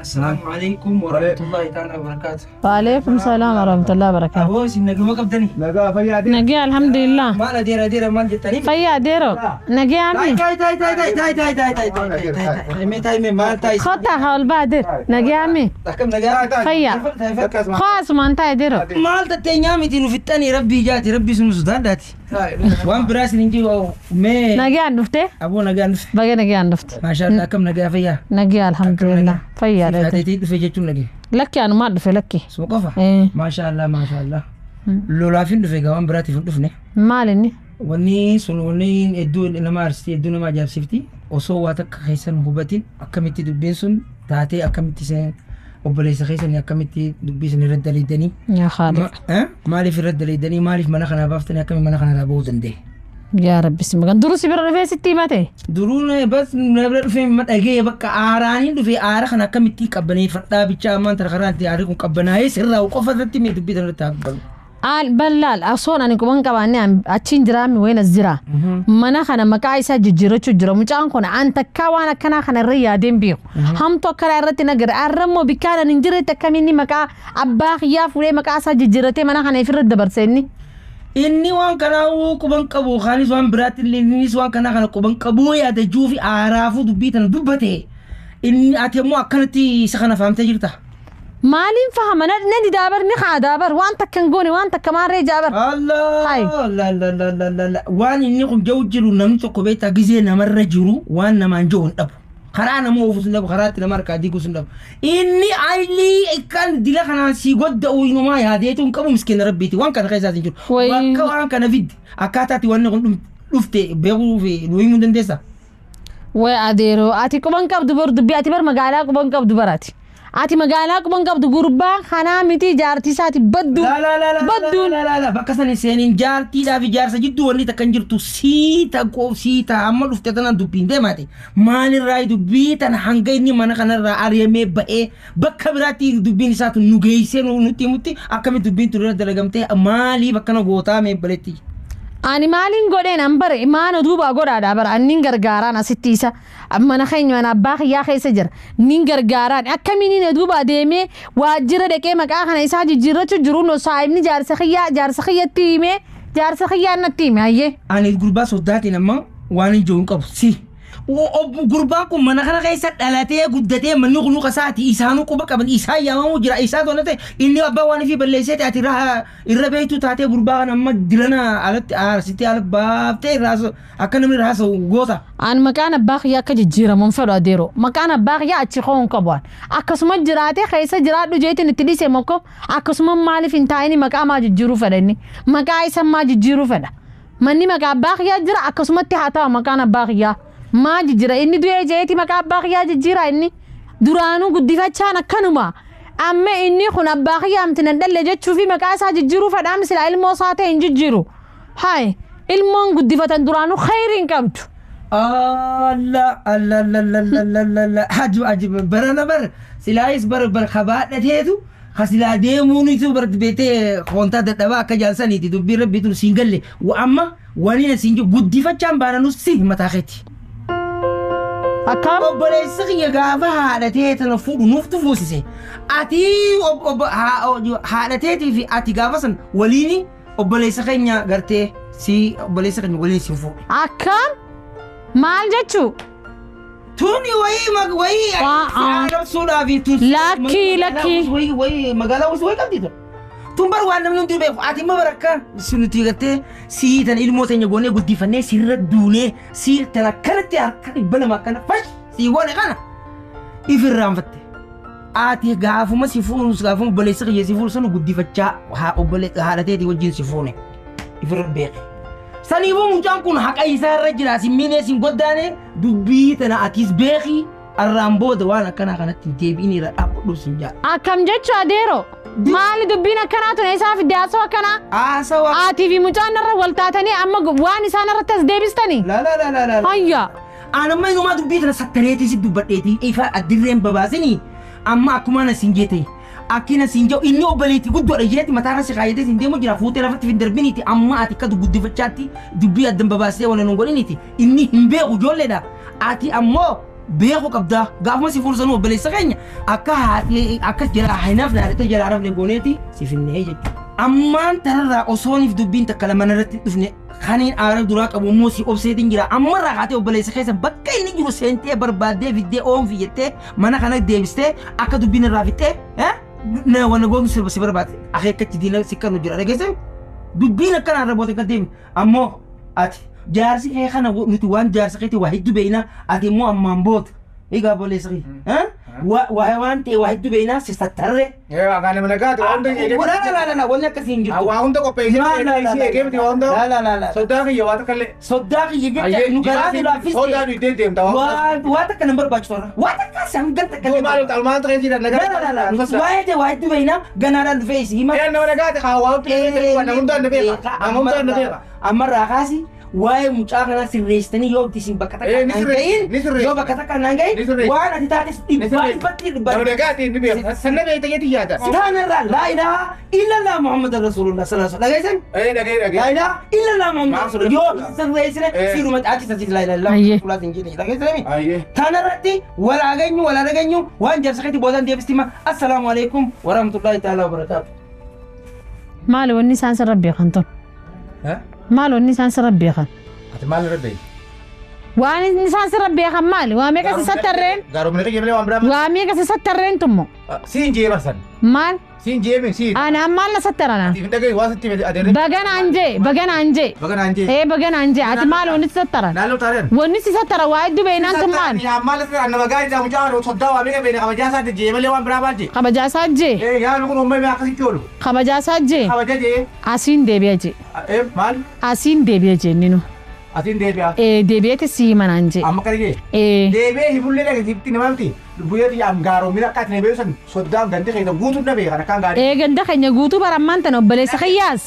Assalamu alaikum warahmatullahi ta'ala wabarakatuh. Waalaikum salam warahmatullahi wabarakatuh. Aboo isin naguma qabdani? Nagaa fayyaa deera. Nagaa alhamdulillah. Maal adeera adeera maal jettanii? Fayyaa adeero. Nagaa ami. Taay taay taay taay taay taay taay taay taay taay. Mee taay mee maal taay? Kota hawl baadir. Nagaa ami. Akkam nagaa? Fayyaa. Khaas maan taay adeero. Maal tattee nyaamiti nu fixxanii rabbii jaati rabbii sunu sodaadhaati. Waan biraas hin jiru mee. Nagaan dhuftee? Aboo nagaan dhufte. Baga nagaan dhufte. Maashaallah akkam nagaa fayyaa? Nagaa alhamdulillah. Fayyaa dha. Ateetii dhufe jechuun nagee. Lakki anumaa dhufe lakki. Suma qofa? Maashaallah maashaallah. Lolaaf hin dhufe waan biraatiif hin dhufne. Maal inni? Wanni sun wanni hedduu nama aarsitii hedduu nama ajaa'ibsiifti. Osoo waa takka keessan hubatin akkamitti dubbiin sun taatee akkamitti isin obboleessa keessanii akkamitti dubbii isin irra dalaydanii. Yaa Khaaliq. Maaliif irra dalaydanii maaliif mana kanaa baaftanii akkamitti mana kanarraa bahuu danda'e? Yaa Rabbi si magan duruu si bira dhufee sitti himate. Duruun bas na bira dhufee ma dhagee bakka aaraaniin dhufee aara kana akkamitti qabbaneeffadhaa bichaa ammaan tana karaa itti aarri kun qabbanaa'ee sirraa qofa irratti mee dubbii tana irratti haa dubbannu. Al ballaal osoon ani quban qabaanne achiin jiraami wayin as jira. Mana kana maqaa isaa jijjiirrachuu jira. Mucaan kun an takkaa waan akkanaa kana irra yaadeen beeku. Hamtu akkanaa irratti na gara. Arra immoo bikkaan ani hin jirretti akkamiin maqaa abbaa kiyyaa fuudhee maqaa isaa jijjiirratee mana kana ifirra dabarse inni. Inni waan kanaa quban qabu kaanis waan biraatti illee innis waan kanaa kana quban qabu yaada juufi aaraafuu dubbii tana dubbate. Inni ati immoo akkanatti isa kana fahamtee jirta. Maaliin fahama na didaabar ni haa daabar waan takka hin goone waan takka maarree jaabar. Allah la la la la la la waan inni kun jiru jiru namni tokko beektaa gizee namarra jiru waan namaan jiru hin dhabu. Karaa nama oofus hin dhabu karaa itti nama harkaa diigus hin dhabu. Inni ayilii kan dila kanaan si godda'u inumaa yaadeetu hin qabu miskiina rabbiiti waan kana keessaas hin jiru. Bakka waan kana fidde akkaataatti wanni kun dhufte beekuu fi nu himuu dandeessaa? Way adeeroo ati quban qabdu bar dubbii ati bar magaalaa quban qabdu barati. Ati magaalaa quban qabdu gurbaa kanaa miti jaartii isaati baddu. Badduun. Bakka sana seeniin jaartiidhaa fi jaarsa jidduu wanni takka hin jirtu siita siita amma dhufte tanaan dubbiin deemaate. Maalirraa dubbii tana hanga inni mana kanarraa ari'amee ba'ee bakka biraatti dubbiin isaatu nu geessee nutti himutti akkamitti dubbiin turre dalagamtee maaliif akkana gootaa mee baletti. Ani maaliin godheen an bare maana duuba godhaadha bara annin gargaaraan asitti isa mana keenya mana abbaa kiyyaa keessa jira nin gargaaraan akkamiin inni duuba deemee waajjira dhaqee maqaa kana isaa jijjiirrachuu jiru no saayibni jaarsa kiyyaa jaarsa kiyyatti himee jaarsa kiyyaa natti hime hayyee. Ani gurbaa soddaatiin amma waan hin jiru hin qabu si. Gurbaan kun mana kana keessa dhalatee guddatee manni kun qasaati isaanuu quba qaban isaan yaamamuu jira isaa tola ta'e inni abbaa waan ifii balleessee ati irra beektuu taatee gurbaa kana amma dilana alatti aarsitee ala baaftee akka namni raasa'u goota. An maqaan abbaa kiyyaa akka jijjiiramuun fedhu adeero maqaan abbaa kiyyaa achi ka'uun qabu akkasuma jiraatee keessa jiraadhu jeetiin itti dhiise mokko akkasuma maaliif hin taa'ini maqaa maa jijjiiruu fedha inni maqaa isa maa jijjiiruu fedha manni maqaa abbaa kiyyaa jira akkasumatti haa ta'u maqaan abbaa kiyyaa. Maa jijjiira inni du'ee jeeti maqaa abbaa kiyyaa jijjiira inni duraanuu guddifachaan akkanuma amma inni kun abbaa kiyyaa miti nan dhalle jechuu fi maqaa isaa jijjiiruu fedhaa misila ilmoo isaa ta'e hin jijjiiru hayi ilmoon guddifatan duraanuu khayrii hin qabdu. Allah Allah Allah Allah Allah ajib ajib barana bar silaayis bar bar kabaadhateetu kasilaa deemuunitu bar beetee koontaa dadhabaa akka jaalsaniiti dubbii rabbiitu siin galle amma waniin siin jiru guddifachaan baananus si mataa keeti. Akkam? Obboleessi kiyya gaafa haadhatee tana fuudhu nuuf tufuusise. Ati haadhateetii fi ati gaafa san waliin obboleessa keenya gartee si obboleessa keenya waliin si fuudhe. Akkam? Maal jechuu? Tuni wayii wayii arabsuudhaaf tun. Lakkii lakkii. Wayii wayii magaalaa wayii qabdi tun. Tun bar waan namni hundi beeku ati immoo barakka nuti gartee sii tan ilmoo teenya goonee guddifannee sirra duunee sii tan akkanatti harka 200 akkana fash sii goone kana ifirraanfatte. Ati gaafuma si fuunus gaafuma obboleessa kiyya si fuunu sana guddifachaa haadhateetii wajjin si fuune ifirra beeke. Saniifuu mucaan kun haqa isaa irra jira si miinee si goddaane dubbii tana atis beeki arraan booda waan akkanaa kanatti deebiin irra dhaabbadhu sin jaa. Akkam jechu adeero? Maali dubbiin akkanaa tun isaa fidde haasawaa akkanaa? Haasawaa. Aatii fi mucaan irra wal taatanii amma waan isaan irratti as deebistanii? La la la la la. Hayya. Aan amma inumaa dubbii tana sattareetii si dubbadheetii ifa addirreen babaasinii amma akkuma na siin jeete akkina siin jedhu inni obboleettii guddoodha jeeti mataarra si kaayyatee siin deemu jira fuutee lafatti fin darbiniiti amma ati akka guddifachaatti dubbii addan babaasee waan hin godhiniiti inni hin beeku ijoolleedha ati ammoo beeku qabda gaafuma si fuursanuu obboleessa keenya akka haati akkas jala hinaaf naadhate jala arafne gooneeti si finnee jechuudha. Ammaan tanarraa osooniif dubbiin takka lama irratti dhufne kaniin aara duraa qabu immoo si obseetiin jira ammarraa kaatee obboleessa keessa bakka inni jiru seentee barbaaddee fiddee oomfi jettee mana kana deebistee akka dubbiin irraa fixxee na wanna goonu sirba si barbaade akeekkachi diina si kanu jira dhageesse dubbiin akkana irra boote kan deemi ammoo ati jaarsi kee kana nuti waan jaarsa keetii waa hedduu beekna ati immoo ammaan booda egaa obboleessa kee Waan ta'e waa hedduu beeknaa si sattarre. Waan nama nagaati waan hunda eegee. La la la la wanni akkasii hin jirtu. Waa hunda qopheessee eegee miti waa hunda. La la la la. Soddaa kiyya waa takka illee. Soddaa kiyya jecha nu garaa nu laaffiste. Soddaa nu iddeen deemta waa. Waa takka nan barbaachisu irra. Waa takka sangal takka illee. Maal maal ta'ee jira nagaa. La la la la. Waa ta'e waa hedduu beeknaa ganaadhaan dhufee si hima. Nama nagaati haa waa hunda nama hunda na beeka. Nama hunda na beeka. Ammarraa kaasi waa'ee mucaa kanaa sirreessitanii yoo isin bakka takka naan gahin yoo bakka takka naan gahin waan ati taates dhibbaa dhibbatti dhibbaa. Nama nagaati ni beeka. Sanna beekta jetti yaada. Taanarraa laa ilaaha illallah Muhammad Rasulullah sallallahu alaihi wasallam. Dhageessan? Dhagee dhagee. Laa ilaaha illallah Muhammad Rasulullah yoo sirreessine siirumatti achi sasiis laa ilaaha illallah Rasulullah hin jedhe dhageessanii? Taanarratti wal dhageenyu wal dhageenyu waan jaarsa keetti boodaan deebistima assalaamu alaikum warahmatullahi ta'ala wabarakaatu. Maali wanni isaan sirra beekan tun? Maal wanni isaan sirra beekan? Ati maal irra beeki? Waan isaan sirra beekan maali? Waa meeqa si sattarreen? Gaarumni kiyya malee waan biraa. Waa meeqa si sattarreen tummo? Siin jee barsan. Maal? Siin jee mi siin. Anaan maal na sattarana? Ati dhagahi waa sitti adeere. Baganaan jee baganaan jee. Baganaan jee. Ee baganaan jee ati maal wanni si sattaran? Naannoo taareen. Wanni si sattara waa hedduu beeknaan tun maal? Yaa maal sirra nama gaarii jaa mucaa soddaa waa meeqa beekna kabajaa isaa jee malee waan biraa maal jee? Kabajaa isaa jee. Ee yaa kun uummata akkasitti oolu. Kabajaa isaa jee. Kabaja jee. Asiin deebi'a jee. Ee maal? Asiin deebi'a jee inni nu. Atiin deebi'a. Ee deebi'eeti sii manaan jee. Amma kana jee. Ee. Deebi'ee hibullee dhageessitti nama miti. Lubbuyyee am gaaromina akka ati beeku san soddaan gandi keessa guutuu na beekan akkaan gaarii. Ee ganda keenya guutuu barammaan tan obboleessa kiyyaas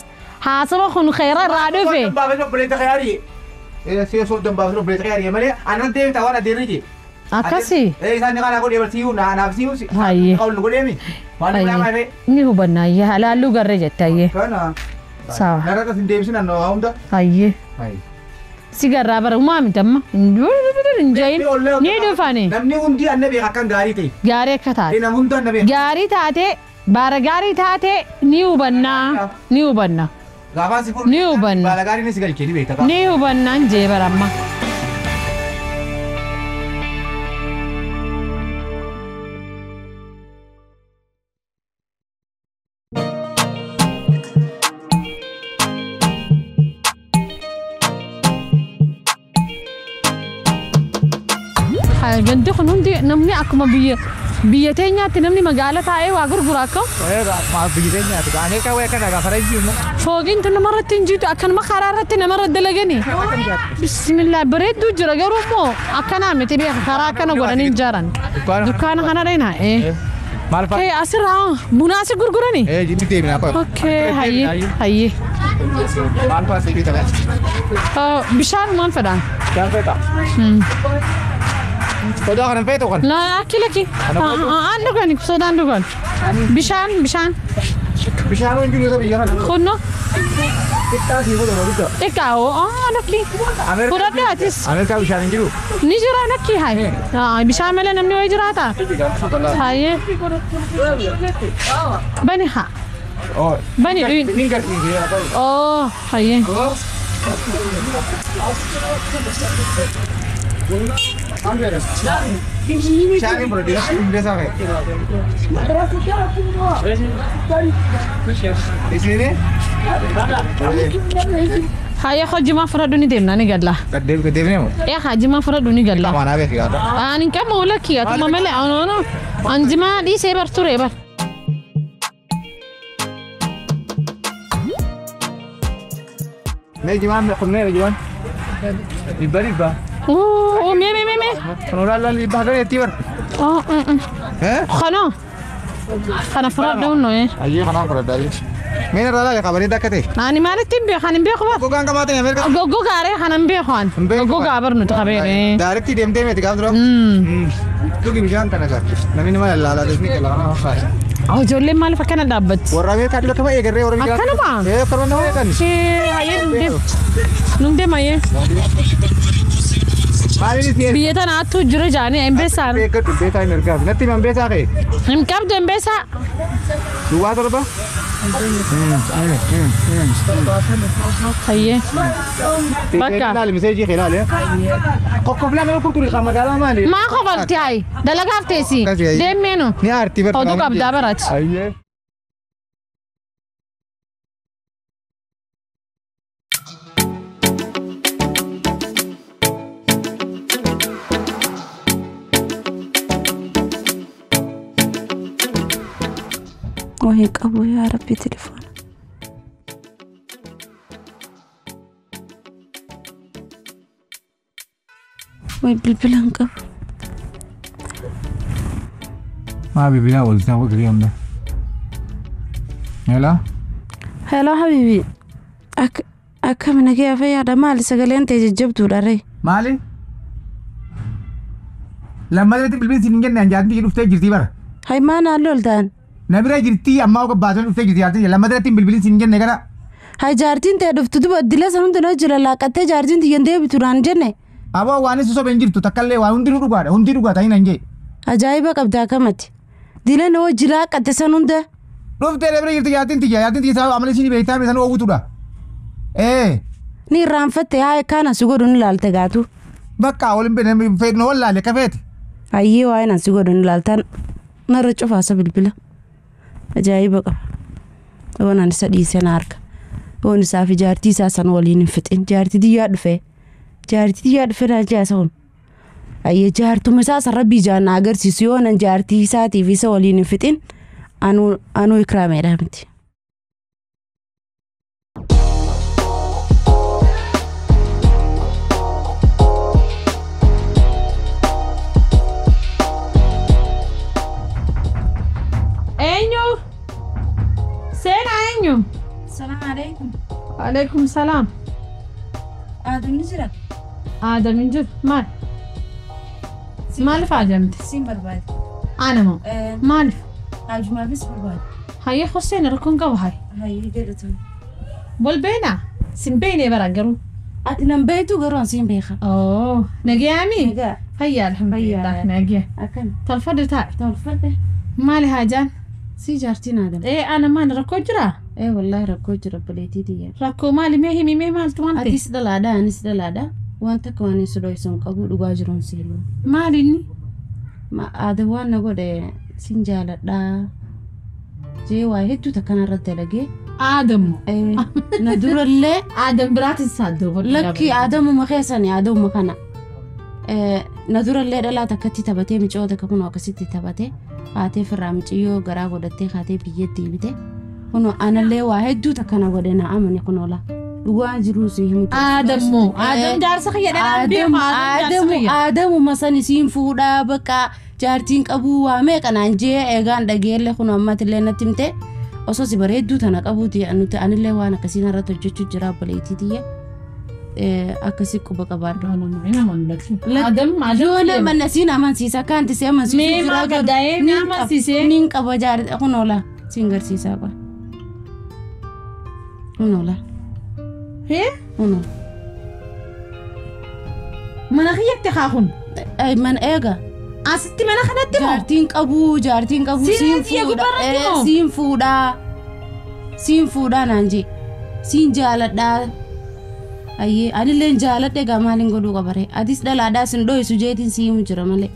haasawa kun khayra irraa dhufe. Baabeen obboleessa kiyyaari. Ee see soddaan baabeen obboleessa kiyyaari malee anan deebita waan adeerri jee. Akkasi. Ee isaan ni kana godhee barsiisuu naaf siiyuu. Hayyee. Qawlu godheemi. Waan biraa malee. Ni hubanna hayyee halaalluu garree jette hayyee. Kana. Sawa. Narra sin deebisin annoo hunda. Hayyee. Hayyee. Si garraa bara uumaa miti amma hin jahin ni dhufani. Namni hundi anna beeka akkan gaarii ta'e. Gaarii akka taate. Namni hundi anna beeka. Gaarii taate baara gaarii taate ni hubannaa ni hubanna. Gaafaan si fuudhu. Ni hubanna. Baala gaarii ni si galchee ni beekta. Ni hubannaan jee bara amma. Gandi kun hundi namni akkuma biyya teenyaatti namni magaala taa'ee waa gurgura akkam? Biyya teenyaatti Ameerikaa wayii akkana gaafa rajii Fooqiin tun namarratti hin jiitu akkanuma karaa irratti namarra dalagani. Bismillah bareedduu jira garuu immoo akkanaa miti beeka karaa akkana godhanii hin jaaran. Dukkaana kana dhayna. Maal fa'a? Kee asirraa buna asi gurgurani? Ee jinni deemina qofa. Okay hayyee hayyee. Maal fa'a si bitame? Bishaan maal fedhaan? Bishaan feeta? Sodaa kana feetu kan? La akki lakki. Aan dhugani sodaan dhugan. Bishaan bishaan. Bishaan hin jiru biyya kana. Kunno. Xiqqaa sii godhu guddaa. Xiqqaa oo lakki. Fudhadhu atis. Ameerikaa bishaan hin jiru. Ni jira lakki hayi. Bishaan malee namni wayii jiraata. Hayyee. Bani haa. Bani dhuyin. Ni garsiisee. Oo hayyee. Bishaan hin fudhadhu. Hundee isaa ka'e. Isiin? Hayyee hojii fudhadhu ni deemna ni galla. Gaddeebinee moo? Ee hojii fudhadhu ni galla. Qaama naa beeki gaata. Ani hin qabu lakki atuma malee anono anjimaa dhiisee bar ture bar. Mee jimaan kunneen jimaan. Dhibba dhibba. Oo mee mee mee. Kan olaallaan dhibba hagan eetti bar. Oo. Kana. Kana fudhadhu noo. Ayyee kanaan fudhadha. Mee irraa laale qabanii dakka ta'e. Ani maalitti hin beeku kan hin beeku bar. Gogaan qamaatanii Ameerikaa. Goggogaaree kan hin beeku an. Goggogaa bar nuti qabeere. Daaretti deemtee meeti gaaf dura. Dhugi bishaan kana gaaf. Namni nama laalaa deemni qala kana fakkaata. Ijoolleen maaliif akkana dhaabbatti? Warra Ameerikaa dhibba kama eegarree warra Ameerikaa. Akkanuma? Ee akkanuma nama eegan. Hayyee nun deema hayyee. Biyya tanaattu jira jaanii embeessaan. Beekadhu beekaa hin ergaaf. Natti himan beesaa ka'e. Hin qabdu embeessaa. Duwwaa torba. Hayyee. Bakka. Ilaali miseejii kee ilaali. Qoqqoflaa nama kurkuri kan magaalaa maali? Maa kofalti hayi dalagaaf teessi. Deemmeenu. Ni aartii barta. Oduu qabdaa baraati. Hayyee. Wahii qabu yaa Rabbi telefoona. Way bilbila hin qabu. Maa bilbilaa ooltaa waqtii hunda. Hello? Hello habibi. Akkam nagaya fayyaadha maali sagaleen ta'e jajjabduudha ree. Maali? Lammateetti bilbilli siin hin jenne jaartiin dhuftee jirtii bara. Hay maa naan loltaan? Na bira jirtii ammaa oga baatanii dhuftee jirti jaartiin lammateetti bilbilli siin hin jenne gara. Hay jaartiin ta'e dhuftu duba dila san hundinuu jira laaqattee jaartiin tiyyan deebitu naan jenne. Aboo waan isa sobeen jirtu takkallee waan hundinuu dhugaadha hundii dhugaa ta'in hin jee. Ajaa'iba qabdaa kamati. Dila na wajji laaqatte san hunda. Dhuftee na bira jirti jaartiin tiyya jaartiin tiyya sababa amala isin beektaa san oowwituudha. Ee. Ni irraanfatte haa akkaan asi godhu ni ilaalte gaatu. Bakka waliin beekne feetna wallaale ka feete. Ayyee waa'een asi godhu ni ilaaltan narra cufaasa bilbila. Ajaa'iba qaba. Waan ani isa dhiise na arga. Waan isaa fi jaartii isaa san waliin hin fixin. Jaartii tiyyaa dhufe. Jaartii tiyyaa dhufe naa jaasa kun. Ayyee jaartuma isaa san rabbii ijaan na agarsiisu yoo nan jaartii isaatiif isa waliin hin fixin anuu ikraameedha miti. Eenyu? Seenaa eenyu? Salaam alaikum. Alaikum salaam. Aadam ni jira? Aadam hin jiru. Maal? Maaliif aadamte? Siin barbaade. Ana moo? Maaliif? Haajumaafis barbaade. Hayyee Hussein rakkoon qaba hayi. Hayyee jedhatu. Wal beena? Sin beeknee bara garuu. Ati nan beektu garuu an siin beeka. Oo nagayaami? Nagaa. Fayyaa alhamdulillah nagaya. Akkam? Tolfadhu taa'i. Tolfadhe. Maali haajaan? Si jaartiin Aadam. Ee ana maal rakkoo jiraa? Ee wallaahi rakkoo jira obboleettii tiyya. Rakkoo maali mee himi mee maaltu maal ta'e? Atis dhalaadha anis dhalaadha. Waan takka waan hin sodaachisu hin qabu dhugaa jiruun siiluu. Maali inni? Aadam waan na godhe sin jaaladhaa. Jee waa hedduu takka narratti dalagee. Aadamu. Na durallee. Aadam biraatis saaddoo. Lakki Aadamuma keessani Aadamuma kana. Na durallee dhalaa takkatti taphatee micoo takka kunoo akkasitti taphatee haatee firraa miciyyoo garaa godhattee haatee biyyatti deebite. Kunoo anallee waa hedduu takka na godhe na amane kunoo laa. Dhugaa jiruu si himu. Aadamu. Aadam jaarsa kiyya dhalaan beeku Aadam jaarsa kiyya. Aadamuma san isiin fuudhaa bakka jaartiin qabuu waa meeqa naan jee eegaan dhageellee kunoo ammatillee natti himte. Osoo si bareedduu tana qabuuti nuti anillee waan akkasii narratti hojjechuu jira obboleettii tiyya. Akkasii quba qabaadhu. Aadam Yoo nama nasiin amansiisa akka anti si amansiisu Mee maal qabda mee amansiisee? Niin qaba jaartii kunoo laa siin garsiisaa qaba. Kunoo laa. Hee? Kunoo. Mana kiyyatti haa kun. Mana eega. Asitti mana kanatti moo? Jaartiin qabu Siin fuudha. Siin fuudhaa. Siin fuudhaa naan jee. Siin jaaladhaa. Ayyee anillee jaaladhe egaa maaliin godhuu qabaree? Atis dhalaadhaa sin dho'isu jeetiin si himu jira malee.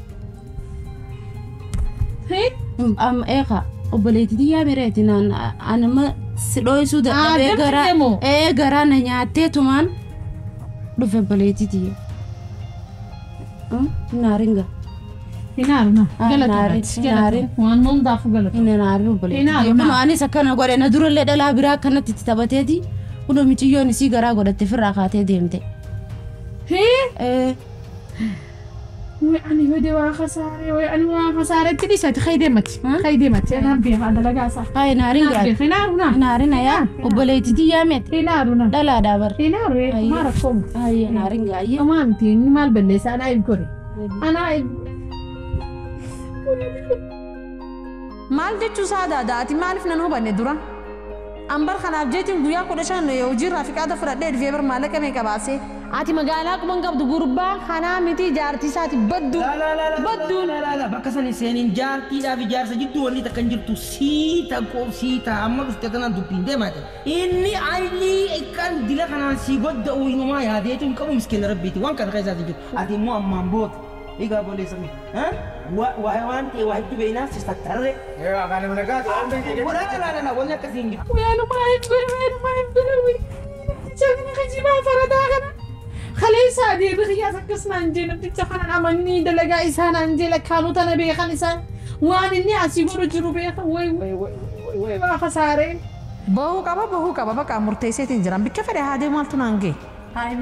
Amma eega obboleettii tiyyaa mireeti naan anuma si dho'isuu dadhabee garaa ee garaa na nyaattee tumaan dhufe obboleettii tiyya. Naaringa. Hinaaru na. Galata. Waan hundaafuu galata. Hinaaru obboleettii. Kunoo anis akkana godhe na durallee dhalaa biraa akkanatti itti taphateeti. Kunoo miciyyoon isii garaa godhatte firraa kaatee deemte. Hee? Way ani yoo waa khasaare way ani waa khasaaretti dhiisati khaydeemati khaydeemati anaan beeka dalagaa isaa. Hayi naarin gaari. Hinaaru na. Hinaarin ayaa obboleettii tiyyaa meeti. Hinaaru na. Dhalaadhaa bara. Hinaaru maa rakkoomu. Hayi naarin gaayye. Homaa miti inni maal balleessa anaa if godhe. Anaa if. Maal jechuu isaa daadaati maaliif nan hubanne dura? Ambar kanaaf jeetiin guyyaa 15 hojiirraa fiqaada fudhadhee dhufee bar maallaqa meeqa baasee ati magaalaa quban qabdu gurbaa kanaa miti jaartii isaati baddu badduun. Bakka san seeniin jaartiidhaaf ijaarsa jidduu wanni takka hin jirtu siita siita amma dhufte tanaan dubbiin deemaate. Inni ayilii kan dila kanaan si godda'u hinumaa yaadeetu hin qabu miskiina rabbiiti waan kana keessaati jiru. Ati immoo ammaan booda egaa boleessa mi. Waan ta'e waa hedduu beeknaa si sattarre. Wanni akkasii hin jiru. Waanuma hin godhe waanuma hin godhe namticha kana kijibaa faradaa kana. Kaleessa adeerri kiyyaas akkas naan jee namticha kanan amanii dalagaa isaa naan jee lakkaanuu tana beekan isaan waan inni asii godhu jiru beekan way way way. Way waa khasaareen. Bahuu qaba bakka murteesseetiin jiran bikka fedhe haa deemu maaltu naan ga'e.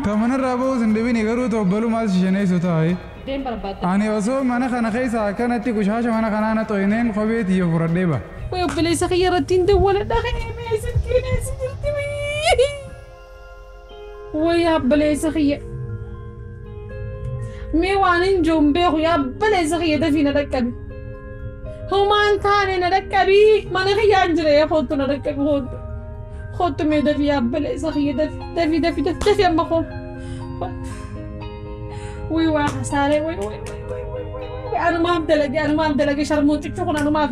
Ta manarraa bahus hin dhibini garuu toobbaluu maal shishaneessu taa'e. Deem barbaadda. Ani osoo mana kana keessa akkanatti qushaasha mana kanaa na xoyineen kophee tiyya fudhadhee ba. Way obboleessa kiyya irratti hin dawwaladha ka'ee silkiin eessa jirti wii. Way obboleessa kiyya. Mee waan hin jiru beeku yaa obboleessa kiyya dafii na dhaqqabi. Humaan taane na dhaqqabi mana kiyyaan jira yaa kootu na dhaqqabi kootu. Kootu mee dafii yaa obboleessa kiyya dafii dafii dafii dafii amma koo. Way waa khasaaree way way way way way. Anumaaf dalage sharmuuxichi kun anumaaf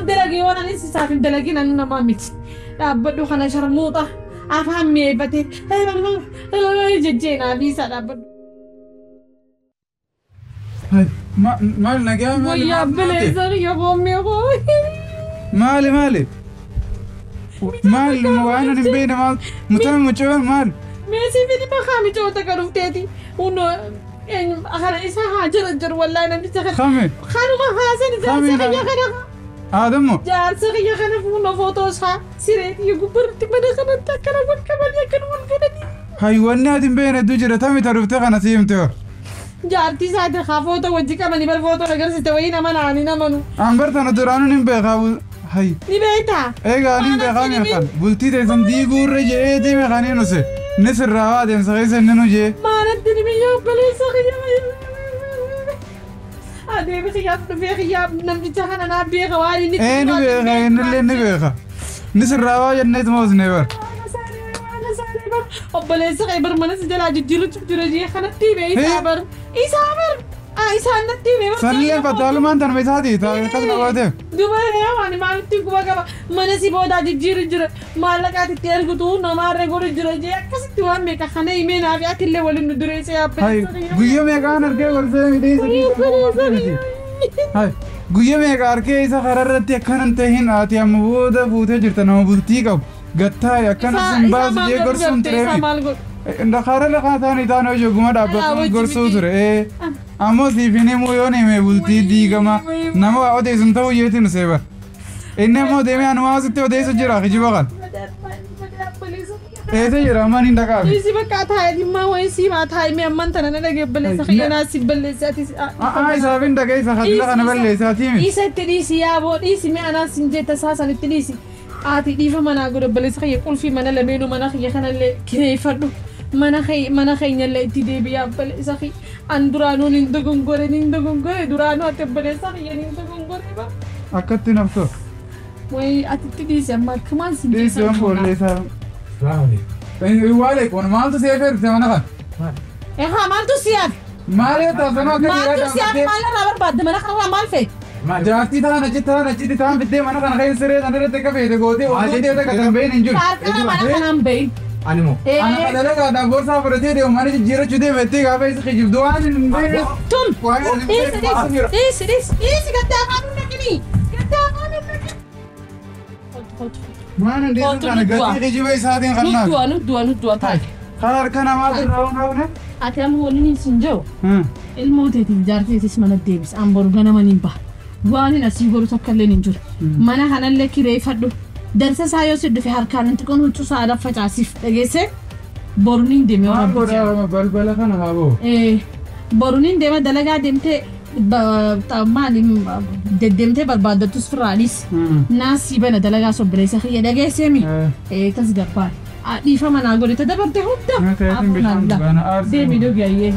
dalage yoo anis isaaf hin dalagin anu namaa miti dhaabbadhu kana sharmuuxa afaan mi'eeffatee jejjeenaa fi isaa dhaabbadhu. Maal nagaa maali? Wayyaa bileessa kiyya koommee koo. Maali maali? Maali waan ani hin beekne maal? Mucaan mucaan maal? Meesii fi dhibba kaamichoota kan dhufteeti. Uno kana isa haa jira jiru wallahi namticha kana. Kami? Kanuma haasan jaarsa kiyya kana. Aadamu? Jaarsa kiyya kana fuuna footoo isaa siree kiyya gubbaratti mana kanatti akkana bakka malee akkana wal godhanii. Hay wanni ati hin beekne hedduu jira tami ta dhuftee kana si himte hor. Jaartii isaati haa footoo wajji qabanii bar footoo agarsiiste wayii nama naani namanu. An bar tana duraanuu hin beekaa hay. Ni beektaa? Egaa ni beekaa meeqan bultii teessan diiguu irra jedhee deeme kan inni use. Inni sirraa waa adeemsa keessa inni nu jee. Maalatti ni biyya obboleessa kiyya. Adeemi kiyyaaf dhufee kiyyaaf namticha kana naa beeka waan inni. Ee ni beeka innillee ni beeka. Inni sirraa waa jennee ituma usnee bar. Obboleessa kee bar mana si jalaa jijjiiruuf jira jee kanatti hime isaa bar. Isaa bar. Isaan natti hime bar. Sanillee fattaalumaan tanuma isaati akkas na gooteef. Duba waan maalitti guba qaba mana si boodaa jijjiiru jira maallaqaati itti ergitu namaarra godhu jira jee akkasitti waan meeqa kana himee naaf ati illee waliin nu dureesse yaabbeessa. Guyyaa meeqaan argee gorsee midhee Hay guyyaa meeqa argee isa kararratti akkanan tahin ati amma booda fuutee jirta nama bultii qabu gattaa'e akkana sin baasu jee gorsuun tureemi. Karaa lafaa taanii taanii hojii ogummaa dhaabbatuun gorsuu ture. Ammoo siif hin himuu yoon hime bultii diigama nama waa odeessu hin ta'u yeetiin seeba. Inni ammoo deemee anumaa asitti odeessu jira kijiba kan. Eessa jira ammaan hin dhaqaabe. Dhiisi bakka taa'ee dhimma wayii siimaa taa'ee mee ammaan tana na dhagee balleessa xiyyanaa si balleessa ati. Aa isaaf hin dhagee isa katila kana balleessa ati himi. Isa itti dhiisi yaaboo dhiisi mee anaas hin jetta saasan itti dhiisi. Ati dhiifa manaa godhe balleessa xiyya qulfii mana lameenuu mana xiyya kanallee kireeffadhu. Mana keenyallee itti deebi'aa balleessa xiyya. An duraanuun hin dogongore duraanuu ati balleessa xiyya hin dogongore ba. Akkatti nafto. Wayii ati itti dhiisi amma akkumaan si dhiisi waan boolleessaa. Waalaikum maaltu si eferse mana kana? Ehaa maaltu si hafe? Maal yoo taasisan akka Maaltu si hafe maal irraa barbaadde mana kanarraa maal feete? Jaartii ta'an achitti ta'an fiddee mana kana keessa siree sana irratti akka feete gootee oduu deeta akka tan bahin hin jiru. Qarqara mana kanaan bahin. Ani moo? Ana dalagaa boorsaa fudhatee deemu mana jijjiirachuu deeme itti gaafa isa kijibdu waan hin beekne. Tum! Dhiisi dhiisi dhiisi gaddaa afaan hin dhaqini! Gaddaa afaan hin dhaqini! Waan hin dhiisu kana gatii kijiba isaatiin kan naafu. Nu du'a taa'e. Kan harka namaatu irraa waan hafne. Ati amma waliin hin jiru. Ilmoo teetiif jaarteetis mana deebis an boru ganama niin baha. Waan hin asii goru tokko illee hin jiru. Mana kanallee kireeffadhu. Darsa isaa yoo si dhufe harkaan hin tuqin huccuu isaa adda facaasiif dhageesse boru niin deeme Maal godhaa balbala kana haa ba'u. Boru niin deema dalagaa deemtee maali deddeemtee barbaaddattus firraadhis. Naasii bana dalagaa sobbileessa kiyya dhageesseemi. Tas gabbaa. Dhiifama naa godhe ta dabarte hunda. Deemi Deemi dhugi ayyee.